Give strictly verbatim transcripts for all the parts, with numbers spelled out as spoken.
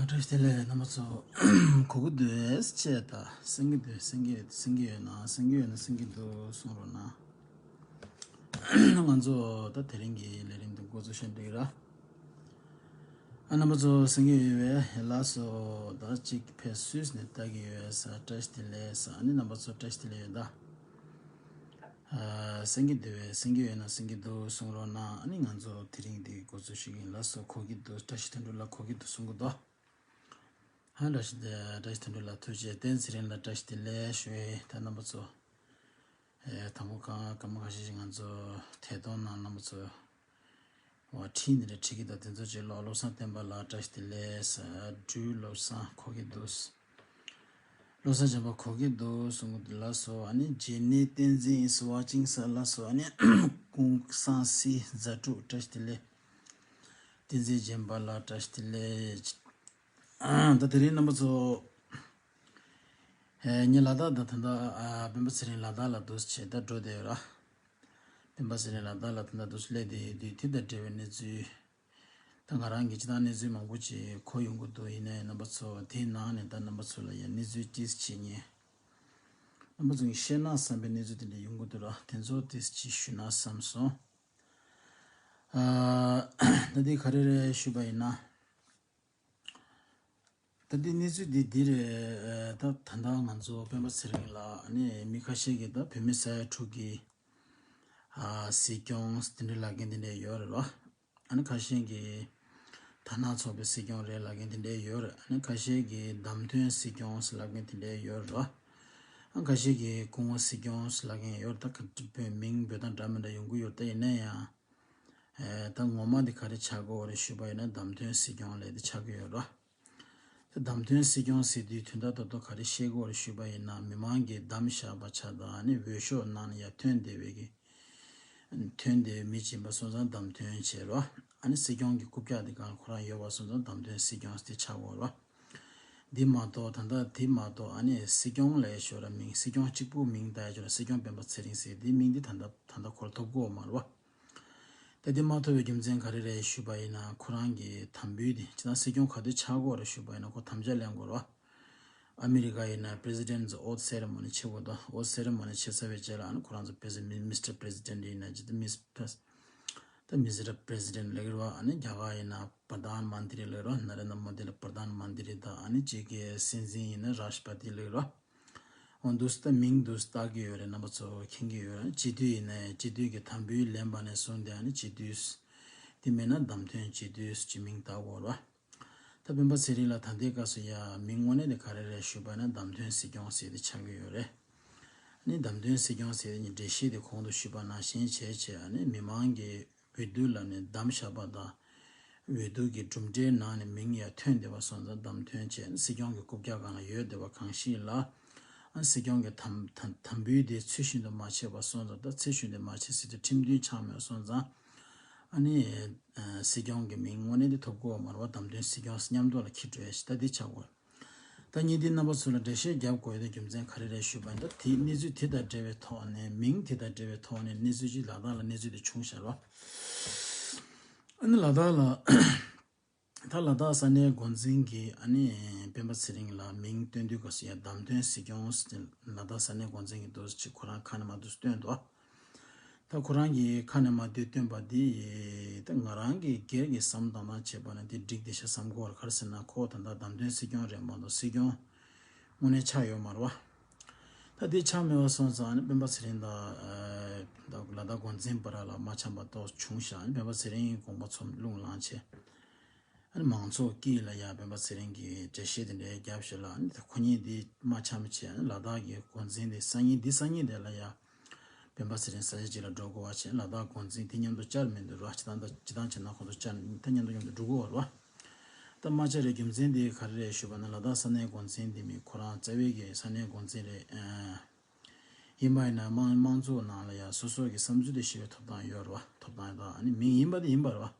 བཀྲ་ཤིས་བདེ་ལེགས། རྣམ་པ་ཚོ་གོ་གི་འདུག་ཅེས་དང་། གསན་གི་འདུག་གསན་གི་གསན་གི་ཡོད་ན། གསན་གི་ཡོད་ན་གསན་གི་འདུག་གསུང་རོགས་གནང་། ང་ཚོ་ད་དེ་རིང་གི་ལས་རིམ་འདི་འགོ་འཛུགས་ཤོག་འགྲིག་ར། ཨ། རྣམ་པ་ཚོ་གསན་གི་ཡོད་པས། ལགས་སོ། ད་ཅིག་ཕེབས་སུས་ནས་ལྟ་གི་ཡོད་ས། བཀྲ་ཤིས་བདེ་ལེགས་ས། ཨ་ནི་རྣམ་པ་ཚོ་བཀྲ་ཤིས་བདེ་ལེགས་ཡོད་ད། ཨ། གསན་གི་འདུག་པས། གསན་གི་ཡོད་ན་གསན་གི་འདུག་གསུང་རོགས་གནང་། ཨ་ནི་ང་ཚོ་དེ་རིང་འདི་འགོ་འཛུགས་ཤིག་ཡིན། ལགས་སོ། གོ་གི་འདུག་བཀྲ་ཤིས་དོན་གྲུབ་ལགས་གོ་གི་འདུག་གསུང་གི་འདུག་ཧ། བཀྲ་ཤིས་བདེ། བཀྲ་ཤིས་དོན་གྲུབ་ལགས་ཐུགས་རྗེ། བསྟན་ཚེ་རིང་ལགས་བཀྲ་ཤིས་བདེ་ལེགས་ཞུ་ཡི། ད་རྣམ་པ་ཚོ། ཨེ། དང་པོ་གང་སྐར་མ་ཁ་ཤས་ཤིག་ང་ཚོ་ཐད་གཏོང་ནང་རྣམ་པ་ཚོ་བ་ཁྲིད་འདི་འདྲ་ཁྲིད་ཀྱི་ད་དེ་ཚོ་ཅིག་ལོ། བློ་བཟང་བསྟན་པ་ལགས་བཀྲ་ཤིས་བདེ་ལེགས། སྒྲོལ་བློ་བཟང་གོ་གི་འདུག་བློ་བཟང་བྱམས་པ་གོ་གི་འདུག་གསུང་གི་འདུག་ལགས་སོ། ཨ་ནི་ཇེ་ནི་བསྟན་འཛིན་ཨིས་ཝ་ཅིང་ས་ལགས་སོ། ཨ་ནི་ཀུང་སང་སི་ཛ་དྲུག་བཀྲ་ཤིས་བདེ་ལེགས། བསྟན་འཛིན་རྗེན་པ་ལགས་བཀྲ་ཤིས་བདེ་ལེགས། ཨ། ད་དེ་རིང་རྣམ་པ་ཚོ། ཨེ། ངས་ལ་དྭགས་ད་ད་ལྟ། ཨ། སྤེན་པ་ཚེ་རིང་ལ་དྭགས་ལ་འདུག་བྱས་ད་འགྲོ་བསྡད་ཡོད་ར། སྤེན་པ་ཚེ་རིང་ལ་དྭགས་ལ་ད་ལྟ་འདུག་སླེབས་བསྡད་ཡོད་དུས་དེ་དང་འབྲེལ་བའི་གནས་ཚུལ། ད་ང་རང་གིས་སྤྱིར་བཏང་གནས་ཚུལ་མང་པོ་ཅིག་གོ་ཡོང་གི་འདུག་ཡིན་ནའི་རྣམ་པ་ཚོ་དེའི་ནང་ནས་ད་རྣམ་པ་ཚོ་ལ་ཡང་གནས་ཚུལ་ཏོག་ཙམ་བྱེད་ཉན། རྣམ་པ་ཚོ་གིས་ཤེས་ན་བསམ་པའི་གནས་ཚུལ་དེ་འདྲ་ཡོང་གི་འདུག་ར། དེ་ཚོ་ཏོག་ཙམ་ཅིག་ཞུས་ན་བསམ་སོང་། ཨ། ད་འདི་ག་རེ་རེད་ཞུས་པ་ཡིན་ན། ད་འདི་གནས་ཚུལ་འདི་འདི་རེད། ད་ད་ལྟ་ང་ཚོ་སྤེན་པ་ཚེ་རིང་ལ་ནི་མི་ཁ་ཤས་ཀྱིས་ད་བོད་མི་ས་ཡ་དྲུག་གི། ཨ། སྲིད་སྐྱོང་དེ་འདྲ་ལབ་མཁན་དེ་འདྲ་ཡོད་རེད་བ། ཨ་ནི་ཁ་ཤས་ཀྱིས་དར་ནག་ཚོགས་པའི་སྲིད་སྐྱོང་རེད་ལབ་མཁན་དེ་འདྲ་ཡོད་རེད། ཨ་ནི་ཁ་ཤས་ཀྱིས་བདམས་ཐོན་སྲིད་སྐྱོང་ལབ་མཁན་དེ་འདྲ་ཡོད་རེད་བ། ཨ། ཁ་ཤས་ཀྱིས་སྐུ་ངོ་སྲིད་སྐྱོང་ལབ་མཁན་ཡོད་རེད། ད་ག་མིང་བོད་དང་འདྲ་མི་འདྲ་ཡོང་གི་ཡོད་རེད། ད་ཡིན་ན་ཡང་། ཨེ། ད་ངོ་མ་འདི་ག་རེ་ཆགས་ཀྱི་ཡོད་རེད་ཞུས་པ་ཡིན་ན་བདམས་ཐོན་སྲིད་སྐྱོང་ལབ་དེ་ཆགས་ཀྱི་ཡོད་རེད། ད་བདམས་ཐོན་སྲིད་སྐྱོང་ཟེར་དུས་དོན་དག་ཏོག་ཏོག་ག་རེ་བཤད་ཀྱི་ཡོད་རེད་ཞུས་པ་ཡིན་ན། མི་མང་གིས་བདམས་བཞག་པ་ཆགས་དང་ནི་འོས་ཤོག་ནང་ནས་ཡར་ཐོན་བསྡད་པའི་གི། ཐོན་བསྡད་པའི་མི་ཅིག་ཡིན་པ་སོང་ཙང་བདམས་ཐོན་བྱས་རེད། ཨ་ནི་སྲིད་སྐྱོང་གི་རྐུབ་བཀྱག་དེ་གང་ཁོ་རང་ཡོད་པ་སོང་ཙང་བདམས་ཐོན་སྲིད་སྐྱོང་དེ་ཆགས་ཀྱི་ཡོད་རེད། འདི་མ་གཏོགས་ད་ལྟ་དེ་མ་གཏོགས་ཨ་ནི་སྲིད་སྐྱོང་ལབ་ཞོར་ར་མིང་སྲིད་སྐྱོང་གཅིག་པུ་མིང་བཏགས་ཡ་ཅོ་ལ་སྲིད་སྐྱོང་སྤེན་པ་ཚེ་རིང་ཟེར་དེ་མིང་འདི་ད་ལྟ་ད་ལྟ་ཁོར་ཐོབ་ཀྱི་ཡོད་མ་རེད་བ། ད་འདི་མ་ཐོབ་པའི་རྒྱུ་མཚན་ག་རེ་རེད་ཞུས་པ་ཡིན་ན་ཁོ་རང་གི་དམ་འབུལ་དེ་ཅི་ད་སྲིད་སྐྱོང་ག་དུས་ཆགས་ཀྱི་ཡོད་རེད་ཞུས་པ་ཡིན་ན་ཁོ་དམ་བཅའ་ལེན་དགོས་རེད་བ། ཨ་མི་རི་ཀ་ཡིན་ན་President's Oath Ceremony་བྱེད་དགོས་ད། Oath Ceremony་བྱེད་ཚར་བའི་རྗེས་ལ་ཨ་ནི་ཁོ་རང་ཚོ་President Mister President་ཡིན་ན་ཅི་ད་Miss ད་མི་ཟེར་བ་President་ལབ་ཀྱི་རེད་བ། ཨ་ནི་རྒྱ་གར་ཡིན་ན་Pradhan Mantri་ལབ་ཀྱི་རེད་བ། Narendra Modi་ལ་Pradhan Mantri་དང་ཨ་ནི་གཅིག་གི་སྲིད་འཛིན་ཡིན་ན་Rashtrapati་ལབ་ཀྱི་རེད་བ། འོ་འདུག་སེ་ད་མིང་འདུག་སེ་བཏགས་ཀྱི་ཡོད་རེད། རྣམ་པ་ཚོ་མཁྱེན་གྱི་ཡོད་རེད། སྤྱི་འཐུས་ཡིན་ནའི་སྤྱི་འཐུས་ཀྱི་དམ་འབུལ་ལེན་པ་ནས་བཟུང་སྟེ་ཨ་ནི་སྤྱི་འཐུས་དེ་མིན་ན་བདམས་ཐོན་སྤྱི་འཐུས་ཀྱི་མིང་བཏགས་ཀྱི་ཡོད་རེད་བ། ད་སྤེན་པ་ཚེ་རིང་ལ་ད་ལྟའི་སྐབས་སུ་ཡ་མིང་དངོས་གནས་དེ་ག་རེ་རེད་ཞུས་པ་ན་བདམས་ཐོན་སྲིད་སྐྱོང་ཟེར་དེ་ཆགས་ཀྱི་ཡོད་རེད། ཨ་ནི་བདམས་ཐོན་སྲིད་སྐྱོང་ཟེར་དེ་ཉིད་འགྲེལ་བཤད་དེ་གོང་དུ་ཞུས་པ་ནང་བཞིན་བྱས་བྱས་ཨ་ནི་མི་མང་གི་འོས་བསྡུ་ལ་ནི་བདམས་བཞག་པ་དང་། འོས་བསྡུ་གི་གྲུབ་འབྲས་ནང་ནས་མིང་ཡར་ཐོན་བསྡད་པ་སོང་ཙང་བདམས་ཐོན་བྱས་ནས་སྲིད་སྐྱོང་གི་རྐུབ་བཀྱག་སྒང་ལ་ཡོད་བསྡད་པ་གང་ཞིག་ལ། ཨ་ནི་སྲིད་སྐྱོང་གི་དམ་དམ་དམ་འབུལ་དེ་ཚུལ་བཞིན་དུ་མ་བྱས་པ་སོང་ཙང་། ད་ཚུལ་བཞིན་དུ་མ་བྱས་ཟེར་དུས་ཁྲིམས་མཐུན་ཆགས་མེད་པ་སོང་ཙང་། ཨ་ནི་ཨ་སྲིད་སྐྱོང་གི་མིང་དངོས་གནས་དེ་ཐོབ་ཀྱི་ཡོད་མ་རེད་བ། བདམས་ཐོན་སྲིད་སྐྱོང་མཉམ་དུ་ལ་འཁྱེར་འགྲོ་ཡ་ཞིག་ད་འདི་ཆགས་ཀྱི་ཡོད། ད་ངས་འདི་རྣམ་པ་ཚོ་ལ་འགྲེལ་བཤད་རྒྱབ་དགོས་ཡ་དེ་རྒྱུ་མཚན་ག་རེ་རེད་ཞུས་པ་ཡིན་ན། ད་དེ་གནས་ཚུལ་དེ་དང་འབྲེལ་བའི་ཐོག་ནས་མིང་དེ་དང་འབྲེལ་བའི་ཐོག་ནས་གནས་ཚུལ་ཅིག་ལ་དྭགས་ལ་གནས་ཚུལ་དེ་བྱུང་བཞག་རོགས། ཨ་ནི་ལ་དྭགས་ལ་ད་ལ་དྭགས་ས་གནས་འགོ་འཛིན་གྱིས་ཨ་ནི་སྤེན་པ་ཚེ་རིང་ལ་མིང་བཏོན་དུས་སྐབས་སུ་ཡ་བདམས་ཐོན་སྲིད་སྐྱོང་ཟེར་ལ་དྭགས་ས་གནས་འགོ་འཛིན་གྱིས་འདུག་སེ་ཅིག་ཁོ་རང་ཁ་ནས་མར་འདུག་སེ་བཏོན་འདུག་ད་ཁོ་རང་གིས་ཁ་ནས་མར་འདི་བཏོན་པ་འདི། ད་ང་རང་གིས་སྒེར་གྱི་བསམ་བློ་བཏང་སྟངས་བྱས་པ་ན་འདི་འགྲིག་བསྡད་ཤག་བསམ་གྱི་ཡོད་རེད། ག་རེ་ཟེར་ན་ཁོ་ད་ལྟ་བདམས་ཐོན་སྲིད་སྐྱོང་རེད་མ་གཏོགས་སྲིད་སྐྱོང་དངོས་གནས་ཆགས་ཡོད་མ་རེད་བ། ད་འདི་ཆགས་མེད་པ་སོང་ཙང་ཨ་ནི་སྤེན་པ་ཚེ་རིང་དང་ད་ལ་དྭགས་འགོ་འཛིན་བར་ལ་མ་འཆམ་པ་ཏོག་བྱུང་ཤག་ཨ་ནི་སྤེན་པ་ཚེ་རིང་གི་དགོངས་པ་ཚོ་རླུང་ལངས་བྱས། ཨ་ནི་མང་ཚོགས་དཀྱིལ་ལ་ཡ་སྤེན་པ་ཚེ་རིང་གིས་འགྲེལ་བཤད་དེ་འདྲའི་རྒྱབ་ཞིག་ལ། ཨ་ནི་ད་ཁོ་གཉིས་འདི་མ་འཆམ་བྱས། ཨ་ནི་ལ་དྭགས་ཀྱི་འགོ་འཛིན་དེ་སང་ཉིན་འདི་སང་ཉིན་དེ་ལ་ཡ་སྤེན་པ་ཚེ་རིང་ས་ཆ་གཅིག་ལ་འགྲོ་དགོས་པ་བྱས། ལ་དྭགས་འགོ་འཛིན་དེ་མཉམ་དུ་བཅར་མི་འདུག་ར། སྤྱིར་བཏང་ད་སྤྱིར་བཏང་བྱས་ན་ཁོང་ཚོ་བཅར་ད་མཉམ་དུ་མཉམ་དུ་འགྲོ་དགོས་པ་རེད་བ། ད་མ་བཅར་བའི་རྒྱུ་མཚན་དེ་ག་རེ་རེད་ཞུས་པ་ན་ལ་དྭགས་ས་གནས་འགོ་འཛིན་དེ་མི་ཁོ་རང་རྩ་བའི་གི་ས་གནས་འགོ་འཛིན་རེད། ཨ། ཡིན་པ་ཡིན་ན་དམངས་དམངས་གཙོ་ནང་ལ་ཡང་སོ་སོ་གི་བསམ་ཚུལ་དེ་ཞུ་བའི་ཐོབ་ཐང་ཡོད་རེད་བ། ཐོབ་ཐང་དང་ཨ་ནི་མིང་ཡིན་པ་དེ་ཡིན་པ་རེད་བ།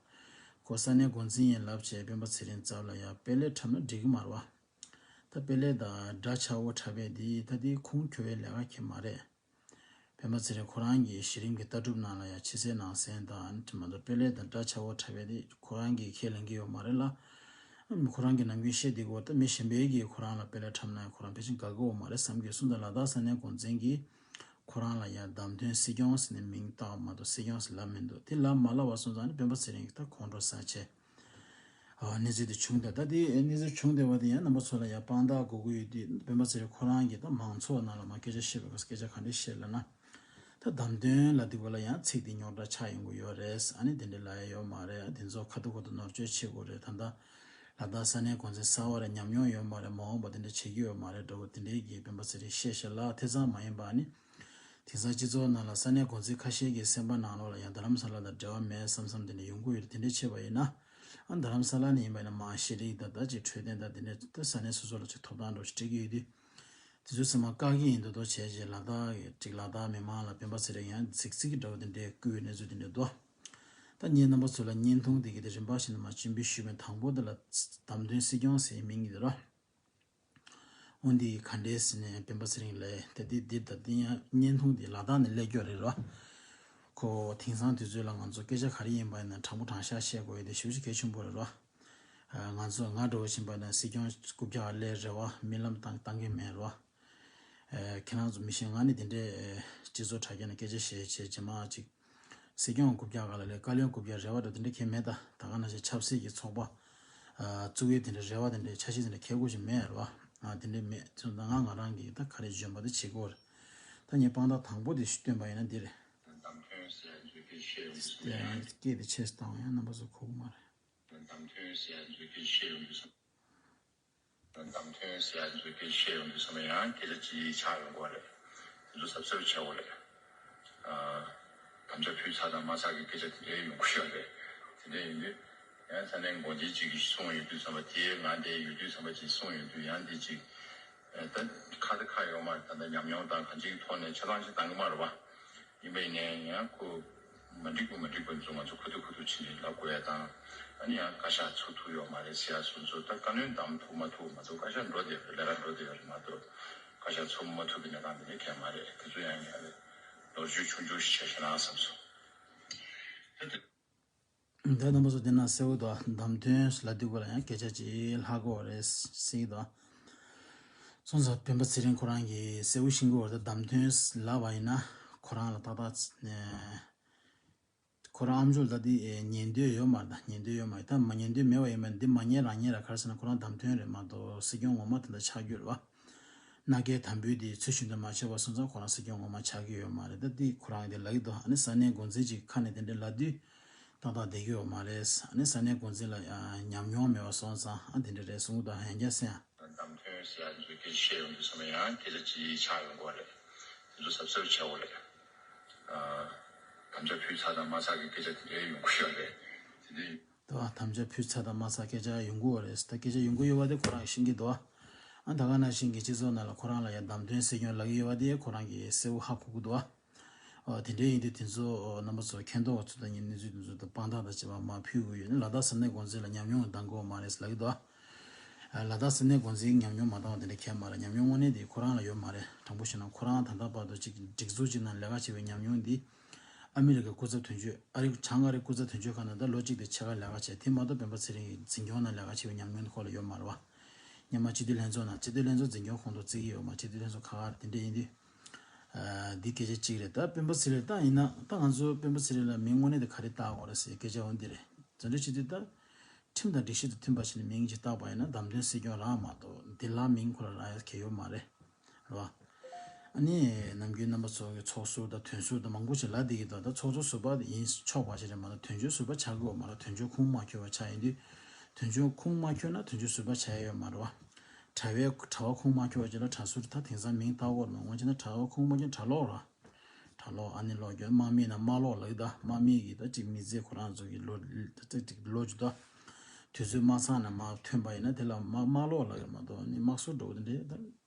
ཁོ་ས་གནས་འགོ་འཛིན་ཡིན་ལབ་བྱས་སྤེན་པ་ཚེ་རིང་རྩ་བ་ལ་ཡང་དཔེ་ལེགས་འཁྲབ་ན་འགྲིག་གི་མ་རེད་བ། ད་དཔེ་ལེགས་དང་འདྲ་ཆགས་པོ་འཁྲབ་པའི་དེ་ད་དེ་ཁུངས་འཁྱོལ་བའི་ལས་ཀ་གི་མ་རེད། སྤེན་པ་ཚེ་རིང་ཁོ་རང་གི་གཞི་རིམ་གྱི་ལྟ་གྲུབ་ནང་ལ་ཡང་ཕྱི་གསལ་ནང་གསལ་དང་ཨ་ནི་མ་གཏོགས་དཔེ་ལེགས་དང་འདྲ་ཆགས་པོ་འཁྲབ་པའི་དེ་ཁོ་རང་གིས་ཁས་ལེན་གྱི་ཡོད་མ་རེད་ལ། ཁོ་རང་གི་ནམ་རྒྱུན་བཤད་བསྡད་ཀྱི་ཡོད་རེད། ད་མི་གཞན་པའི་གིས་ཁོ་རང་ལ་དཔེ་ལེགས་འཁྲབ་ན་ཡང་ཁོ་རང་ཕལ་ཆེར་དགའ་གི་ཡོད་མ་རེད་བསམ་གྱི་སོང་། ད་ལ་དྭགས་ས་གནས་འགོ་འཛིན་གྱིས་ཁོ་རང་ལ་ཡང་བདམས་ཐོན་སྲིད་སྐྱོང་ཟེར་ནས་མིང་བཏགས་མ་གཏོགས་སྲིད་སྐྱོང་ཟེར་ལབ་མི་འདུག་དེ་ལབ་མ་ལབ་པ་སོང་ཙང་ནི་སྤེན་པ་ཚེ་རིང་གིས་ད་ཁོང་ཁྲོ་ཟ་བྱས། ཨ་གནས་ཚུལ་དེ་བྱུང་སྟེ། ད་དེ་གནས་ཚུལ་བྱུང་བསྡད་པ་དེ་ཡང་རྣམ་པ་ཚོ་ལ་ཡང་དཔང་རྟགས་དགོས་ཀྱི་ཡོད་དུས་སྤེན་པ་ཚེ་རིང་ཁོ་རང་གིས་ད་མང་ཚོགས་ནང་ལ་མར་སྐད་ཆ་བཤད་པའི་སྐབས་སུ་སྐད་ཆ་ག་འདྲ་བཤད་ལབ་ན། ད་བདམས་ཐོན་ལབ་དུས་སྐབས་ལ་ཡང་ཚིག་དེ་རྙོག་དྲ་ཆགས་ཡོང་གི་ཡོད་རེད། ཨ་ནི་དེ་འདྲ་ལབ་ཡ་ཡོད་མ་རེད། དེ་ཚོ་ཁ་ཐུག་ཁ་ཐུག་ནོར་བཅོས་བྱེད་དགོས་རེད། ད་ལྟ་ལ་དྭགས་ས་གནས་འགོ་འཛིན་གསར་པ་རེད། ཉམས་མྱོང་ཡོད་མ་རེད། མ་འོངས་པ་དེ་འདྲ་བྱེད་ཀྱི་ཡོད་མ་རེད་འདྲ་བོ་དེ་འདྲའི་གི་སྤེན་པ་ཚེ་རིང་བཤད་བཤད་ལ་ཐེ་ཚོམ་མ་ཡིན་པ། ཨ་ནི་དེང་སང་སྤྱི་ཚོགས་ནང་ལ་ས་གནས་འགོ་འཛིན་ཁ་ཤས་ཀྱི་སེམས་པ་ནང་ལོགས་ལ་ཡང་རྡ་རམ་ས་ལ་དང་འབྲེལ་བ་མེད་བསམ་བསམ་དེ་འདྲ་ཡོང་གི་ཡོད་རེད། དེ་འདྲ་བྱས་པ་ཡིན་ན། ཨ་རྡ་རམ་ས་ལ་ནས་ཡིན་པ་ཡིན་ན་མར་ཤེས་རིག་དང་ད་ཅིག་འཕྲོད་བསྟེན་དང་དེ་འདྲ་ད་ས་གནས་སོ་སོ་ལ་ཅིག་ཐོབ་ཐང་འདྲ་བོ་ཞིག་སྤྲད་ཀྱི་ཡོད་དུས། དེ་ཚོའི་སེམས་པ་བཀག་གི་ཡིན་མདོག་མདོག་བྱས་རྗེས་ལ་དྭགས་ཀྱི་ཅིག་ལ་དྭགས་མི་མང་ལ་སྤེན་པ་ཚེ་རིང་ཡང་རྫིག་རྫིག་གི་འདྲ་བོ་དེ་འདྲའི་བསྐུལ་བའི་གནས་ཚུལ་དེ་འདྲ་འདུག་ད་ངས་རྣམ་པ་ཚོ་ལ་བརྙན་ཐུང་དེ་གི་དེ་རིམ་པ་བཞིན་དུ་མར་སྤྱན་འབུལ་ཞུས་པའི། དང་པོ་དེ་ལ་བདམས་ཐོན་སྲིད་སྐྱོང་ཟེར་མིང་གི་དེ་རོ། འོན་ཏེ་ག་འདྲས་ཟེར་ནས་སྤེན་པ་ཚེ་རིང་ལབ་དེ་དེ་འདིར་ད་དེ་ཡང་བརྙན་ཐུང་དེ་ལ་དྭགས་ནས་སླེབས་ཀྱི་རེད་རོ། ཁོ་དེང་སང་དུས་ཚོད་ལ་ང་ཚོ་སྐད་ཆ་ག་རེ་ཡིན་པ་ཡིན་ན་དྲང་པོ་དྲང་བཞག་བཤད་དགོས་ཡ་དེ་ཞེ་པོ་ཅིག་གལ་ཆེན་པོ་རེད་རོ། ང་ཚོ་ང་འདྲ་བོ་ཡིན་པ་ན་སྲིད་སྐྱོང་རྐུབ་བཀྱག་སླེབས་རེ་བ་རྨི་ལམ་བཏང་བཏང་གི་མེད་རོ། ཁྱེད་རང་ཚོ་མི་ཤེས། ང་ནི་དེ་འདྲའི་སྤྱི་ཚོགས་དྲ་རྒྱ་ནས་སྐད་ཆ་བཤད་བྱས་རྗེས་མ་ཅིག་སྲིད་སྐྱོང་རྐུབ་བཀྱག་སྒང་ལ་སླེབས། བཀའ་བློན་རྐུབ་བཀྱག་རེ་བ་འདྲ་དེ་འདྲ་གང་ཡང་མེད། ད་ད་ག་ནང་བཞིན་ཆབ་སྲིད་ཀྱི་ཚོགས་པ་བཙུགས་ཡས་དེ་འདྲ་རེ་བ་དེ་འདྲ་འཆར་གཞི་དེ་འདྲ་ཁེ་གོ་ཞིག་མེད་རེད་བ། དེ་འདྲ་མེད་ཚུལ་ད་ང་ང་རང་གིས་ད་ག་རེ་འཇོན་པ་དེ་བྱེད་དགོས་རེད། ད་ངས་དཔང་རྟགས་དང་པོ་དེ་ཞིག་སྟོན་པ་ཡིན་ན་འདི་རེད། བདམས་ཐོན་ཟེར་ཡ་ཚོས་སྐད་ཆ་བཤད་ཡོང་དུས་ཙམ་པ་ཡང་། སྐད་དེ་ཆེ་ཙམ་བཏང་བ་ཡང་རྣམ་པ་ཚོ་གོ་གི་མ་རེད། བདམས་ཐོན་ཟེར་ཡ་ཚོས་སྐད་ཆ་བཤད་ཡོང་དུས་ཙམ། བདམས་ཐོན་ཟེར་ཡ་ཚོས་སྐད་ཆ་བཤད་ཡོང་དུས་ཙམ་པ་ཡང་སྐད་ཆ་ཅིག་ཆགས་ཡོང་གི་རེད། དེ་ཚོ་གཟབ་གཟབ་བྱེད་དགོས་རེད། ཨ། དམ་བཅའ་ཕུལ་ཚར་དང་མ་ཚར་གྱི་སྐད་ཆ་དེ་འདྲའི་ཡོང་གི་ཡོད་རེད། དེ་འདྲ་ཡིན་དུས། ཡང་ས་གནས་འགོ་འཛིན་ཅིག་གིས་གསུངས་ཡོང་དུས་ཙམ་པ་དེའི་ང་དེ་ཡོད་དུས་ཙམ་པ་ཅིག་གསུངས་ཡོང་དུས་ཡང་དེ་ཅིག་ད་ཁ་ད་ཁ་ཡོད་མ་རེད། ད་ལྟ་ཉམས་མྱོང་དང་གང་ཅིའི་ཐོག་ནས་ཆ་ཚང་ཞིག་བཏང་གི་མ་རེད་པ། ཡིན་པ་ཡིན་ནའི་ཡང་ཁོ་མ་འགྲིག་པ་མ་འགྲིག་པ་ཚོ་ང་ཚོ་ཁུ་ཐུག་ཁུ་ཐུག་ཕྱིན་ནས་ལབ་དགོས་ཡ་དང་། ཨ་ནི་ཡང་བཀའ་ཤག་ཚུགས་ཐུབ་ཡོད་མ་རེད་ཟེར་ཡ་སོ་སོ་ད་བཀའ་བློན་བདམས་ཐུབ་མ་ཐུབ་མ་གཏོགས་བཀའ་ཤག་འགྲོ་བསྡད་ཡོད་རེད། ལས་ཀ་འགྲོ་བསྡད་ཡོད་རེད་མ་གཏོགས་བཀའ་ཤག་ཚུགས་མ་ཐུབ་པའི་གནས་སྟངས་དེ་འདྲ་གང་ཡང་མ་རེད། དེ་ཚོ་ཡང་ཡང་རེད། ལོ་རྒྱུས་ཆུང་ཆུང་ཞིག་བྱས་ཤེས་ན་བསམ་སོང་། ད་རྣམ་པ་ཚོ་དེ་ན་གསལ་བོ་འདུག་བདམས་ཐོན་ལབ་དུས་སྐབས་ལ་ཡང་སྐད་ཆ་ཅིག་ལྷག་གི་ཡོད་རེད་ཟེར་གྱི་འདུག་སོང་ཙང་སྤེན་པ་ཚེ་རིང་ཁོ་རང་གིས་གསལ་བོ་ཤེས་ཀྱི་ཡོད་རེད། ད་བདམས་ཐོན་ལབ་པ་ཡིན་ན་ཁོ་རང་ལ་ཏག་ཏག་ནས་ཁོ་རང་ཨ་མཆོག་ལ་ད་འདི་ཉན་འདོད་ཡོད་མ་རེད། ད་ཉན་འདོད་ཡོད་མ་རེད། ད་མ་ཉན་འདོད་མེད་པ་ཡིན་པ་འདི་མ་ཉན་རང་ཉན་ར། ག་རེ་ཟེར་ན་ཁོ་རང་བདམས་ཐོན་རེད་མ་གཏོགས་སྲིད་སྐྱོང་ངོ་མ་དེ་འདྲ་ཆགས་རྒྱུ་རེད་བ། མནའ་སྐྱེལ་དམ་འབུལ་དེ་ཚུལ་བཞིན་དུ་མ་བྱས་པ་སོང་ཙང་ཁོ་རང་སྲིད་སྐྱོང་ངོ་མ་ཆགས་ཀྱི་ཡོད་མ་རེད། ད་འདི་ཁོ་རང་གིས་དེ་ལབ་ཀྱི་འདུག་ཨ་ནི་ས་གནས་འགོ་འཛིན་ཅིག་ཁ་ནས་དེ་འདྲ་ལབ་དུས་ཏག་ཏག་བསྡད་ཀྱི་ཡོད་མ་རེད། ཨ་ནི་ས་གནས་འགོ་འཛིན་ལ་ཨ་ཉམས་མྱོང་མེད་པ་སོང་ཙང་ཨ་དེ་འདྲ་རེད་གསུང་གི་འདུག་ཡང་བསྐྱར་གསན་ཨ། བདམས་ཐོན་ཟེར་ཡ་ཚོས་སྐད་ཆ་བཤད་ཡོང་དུས་ཙམ་པ་ཡང་སྐད་ཆ་ཅིག་ཆགས་ཡོང་གི་རེད། དེ་ཚོ་གཟབ་གཟབ་བྱེད་དགོས་རེད། ཨ། དམ་བཅའ་ཕུལ་ཚར་དང་མ་ཚར་གྱི་སྐད་ཆ་དེ་འདྲའི་ཡོང་གི་ཡོད་རེད། དེ་འདྲའི། དོ། དམ་བཅའ་ཕུལ་ཚར་དང་མ་ཚར་སྐད་ཆ་ཡོང་གི་ཡོད་རེད། ད་སྐད་ཆ་ཡོང་གི་ཡོད་པ་དེ་ཁོ་རང་ཤེས་ཀྱི་འདུག་ཨ་ད་ག་ནང་བཞིན་གྱི་སྤྱི་ཚོགས་ནང་ལ་ཁོ་རང་ལ་ཡང་བདམས་ཐོན་སྲིད་སྐྱོང་ལབ་ཀྱི་ཡོད་པ་དེ་ཁོ་རང་གིས་གསལ་པོ་ཧ་གོ་གི་འདུག་ཨ། ཨ། དེ་འདྲའི་ཡིན་དུས་དེ་ཚོ་རྣམ་པ་ཚོ་མཁྱེན་རྟོགས་པ་ཚོ་དང་ངས་གནས་ཚུལ་དེ་ཚོ་དང་དཔང་རྟགས་དང་བཅས་པ་མར་ཕུལ་དགོས་ཡོད་ན། ལ་དྭགས་ས་གནས་འགོ་འཛིན་ལ་ཉམས་མྱོང་འདང་གི་ཡོད་མ་རེད་ཟེར་ལབ་ཀྱི་འདུག་ཨ། ལ་དྭགས་ས་གནས་འགོ་འཛིན་ཉམས་མྱོང་མ་འདང་བ་དེ་འདྲ་གང་ཡང་མ་རེད། ཉམས་མྱོང་དངོས་གནས་དེ་ཁོ་རང་ལ་ཡོད་མ་རེད། དྲང་པོ་བཤད་ན་ཁོ་རང་ད་ལྟ་བར་དུ་ཅིག་སྒྲིག་འཛུགས་ཅིག་ནང་ལས་ཀ་བྱས་པའི་ཉམས་མྱོང་འདི་ཨ་མི་རི་ཀའི་སྐུ་ཚབ་དོན་གཅོད། ཨ་རི་བྱང་ཨ་རི་སྐུ་ཚབ་དོན་གཅོད་ཁང་ནང་ད་ལོ་གཅིག་དང་ཕྱེད་ཀ་ལས་ཀ་བྱས། དེ་མ་གཏོགས་སྤེན་པ་ཚེ་རིང་གི་འཛིན་སྐྱོང་ནང་ལས་ཀ་བྱས་པའི་ཉམས་མྱོང་དེ་ཁོ་ལ་ཡོད་མ་རེད་བ། སྔོན་མ་སྤྱི་འཐུས་ལྷན་ཚོགས་ནང་། སྤྱི་འཐུས་ལྷན་ཚོགས་འཛིན་སྐྱོང་ཁོངས་གཏོགས་བརྩི་གི་ཡོད་མ། སྤྱི་འཐུས་ལྷན་ཚོགས་ཁག་ཁག་རེད། དེ་འདྲ་ཡིན་དུས། ཨ། འདི་སྐད་ཆ་གཅིག་རེད། ད་སྤེན་པ་ཚེ་རིང་ད་ཡིན་ན་ད་ང་ཚོ་སྤེན་པ་ཚེ་རིང་ལ་མིང་དངོས་གནས་དེ་ག་རེ་བཏགས་དགོས་རེད་ཟེར་སྐད་ཆ་འོ་འདི་རེད། དེ་འདྲ་བྱེད་དུས་ད་ཁྲིམས་དང་སྒྲིག་གཞི་དང་མཐུན་པ་བྱས་ནས་མིང་ཅིག་བཏགས་པ་ཡིན་ན་བདམས་ཐོན་སྲིད་སྐྱོང་རག་མ་གཏོགས་འདི་ལ་མིང་ཁོ་རང་རག་ཡ་གང་ཡང་ཡོད་མ་རེད། རེད་བ། ཨ་ནི་ནམ་རྒྱུན་རྣམ་པ་ཚོ་གིས་ཚོགས་ཟུར་དང་དོན་ཟུར་དང་མང་པོ་ཞིག་ལབ་བསྡད་ཀྱི་འདུག་ད་ཚོགས་གཙོ་ཟུར་པ་ཡིན་ཆོག་པ་ཞིག་རེད་མ་གཏོགས་དོན་གཅོད་ཟུར་པ་ཆགས་ཀྱི་ཡོད་མ་རེད། དོན་གཅོད་ཁུངས་མ་འཁྱོལ་བ་ཆགས་ཡིན་དུས། དོན་གཅོད་ཁུངས་མ་འཁྱོལ་ན་དོན་གཅོད་ཟུར་པ་ཆགས་ཡ་ཡོད་མ་རེད་བ། གྲྭ་བའི་གྲྭ་པ་ཁུངས་མ་འཁྱོལ་བ་ཅིག་ལ་གྲྭ་ཟུར། ད་དེང་སང་མིང་བཏགས་ཡོད་མ་རེད། འོན་ཀྱང་ན་གྲྭ་པ་ཁུངས་མ་འཁྱོལ་གྲྭ་ལོག་ར། གྲྭ་ལོག་ཨ་ནི་ལོག་རྒྱུ་དམག་མི་ན་དམག་ལོག་ལབ་ཀྱི་འདུག་དམག་མི་གིས་ད་ཅིག་མི་ཚེ་ཁོ་རང་ཚོ་གི་ལོ་ད་ཅིག་ལོ་རྒྱུས་ད། དུས་ཚོད་མ་ཚང་ན་མར་ཐོན་པ་ཡིན་ན་དེ་ལ་དམག་དམག་ལོག་ལབ་ཀྱི་མ་གཏོགས་ནི་དམག་ཟུར་འདྲ་བོ་དེ་འདྲས་ད།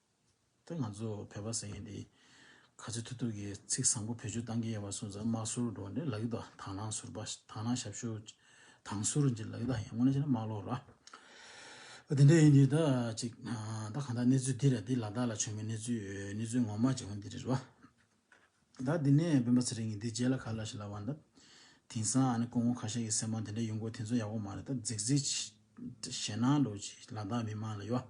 ད་ང་ཚོ་བོད་པ་ཟེར་མཁན་དེ་ག་ཚོད་ཐུབ་ཐུབ་ཀྱིས་ཚིག་བཟང་པོ་བེད་སྤྱོད་བཏང་གི་ཡོད་པ་སོང་ཙང་དམག་ཟུར་འདྲ་བོ་འདྲ་ལབ་ཀྱི་འདུག་དང་བླངས་ཟུར་པ། དང་བླངས་ཞབས་ཞུ། དང་ཟུར་ཅིག་ལབ་ཀྱི་འདུག་ཡང་དངོས་གནས་བྱས་ན་དམག་ལོག་ར། དེ་འདྲ་ཡིན་དུས་ད་ཅིག་ད་གང་ལྟར་གནས་ཚུལ་འདི་རེད། འདི་ལ་དྭགས་ལ་བྱུང་བའི་གནས་ཚུལ། གནས་ཚུལ་ངོ་མ་ཅིག་འོ་འདི་རེད་བ། ད་འདི་ནས་སྤེན་པ་ཚེ་རིང་གིས་འདི་རྗེས་ལ་ག་རེ་ལབ་ཤག་ལབ་པ་ན། ད་དེང་སང་ཨ་ནི་སྐུ་ངོ་ཁ་ཤས་ཀྱི་སེམས་པ་དེ་འདྲ་ཡོང་གི་ཡོད། དེ་ཚོ་ཡག་པོ་མ་རེད། ད་རྫིག་རྫིག་ ཞེད་སྣང་འདྲ་ཅིག་ལ་དྭགས་མི་མང་ལ་ཡོད།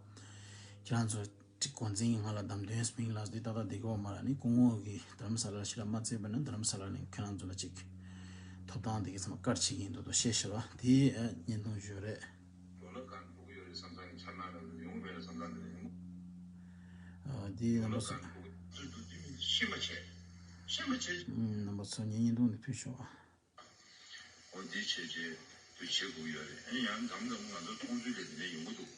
ཁྱེད་རང་ཚོ་ཅིག་འགོ་འཛིན་གྱིས་ང་ལ་བདམས་ཐོན་སྨིན་ལགས་འདི་ཏག་ཏག་བསྡད་ཀྱི་ཡོད་མ་རེད། ཨ་ནི་སྐུ་ངོ་གིས་རྡ་རམ་ས་ལ་ལ་ཞེ་དྲག་མ་བརྩེས་པ་ན་རྡ་རམ་ས་ལ་ནས་ཁྱེད་རང་ཚོ་ལ་ཅིག་ཐོབ་ཐང་དེ་གའི་ཚང་མ་བཀར་བྱེད་ཀྱི་ཡིན་མདོག་མདོག་བཤད་ཤག་ར། དེ་བརྙན་ཐུང་ཞུ་རེད། ལོ་ལ་གང་ཕོག་གི་ཡོད་རེད་བསམ་ས་ནས་འཆར་སྣང་རེད། ཡོང་གི་མེད་རེད་བསམ་ས་ནས་ཡོང་། ཨ་དེ་རྣམ་པ་ཚོ། ཤེས་མ་བྱས། ཤེས་མ་བྱས། རྣམ་པ་ཚོ་ངའི་བརྙན་ཐུང་དེ་ཕུལ་ཤོག་ཨ། འོ་འདི་བྱས་རྗེས་དུ་བྱེད་དགོས་ཡོད་རེད། ཨ་ནི་ཡང་འདམ་འདམ་ང་ཚོ་མཐོང་ཚུལ་ལས་འདི་འདྲ་ཡོང་གི་འདུག་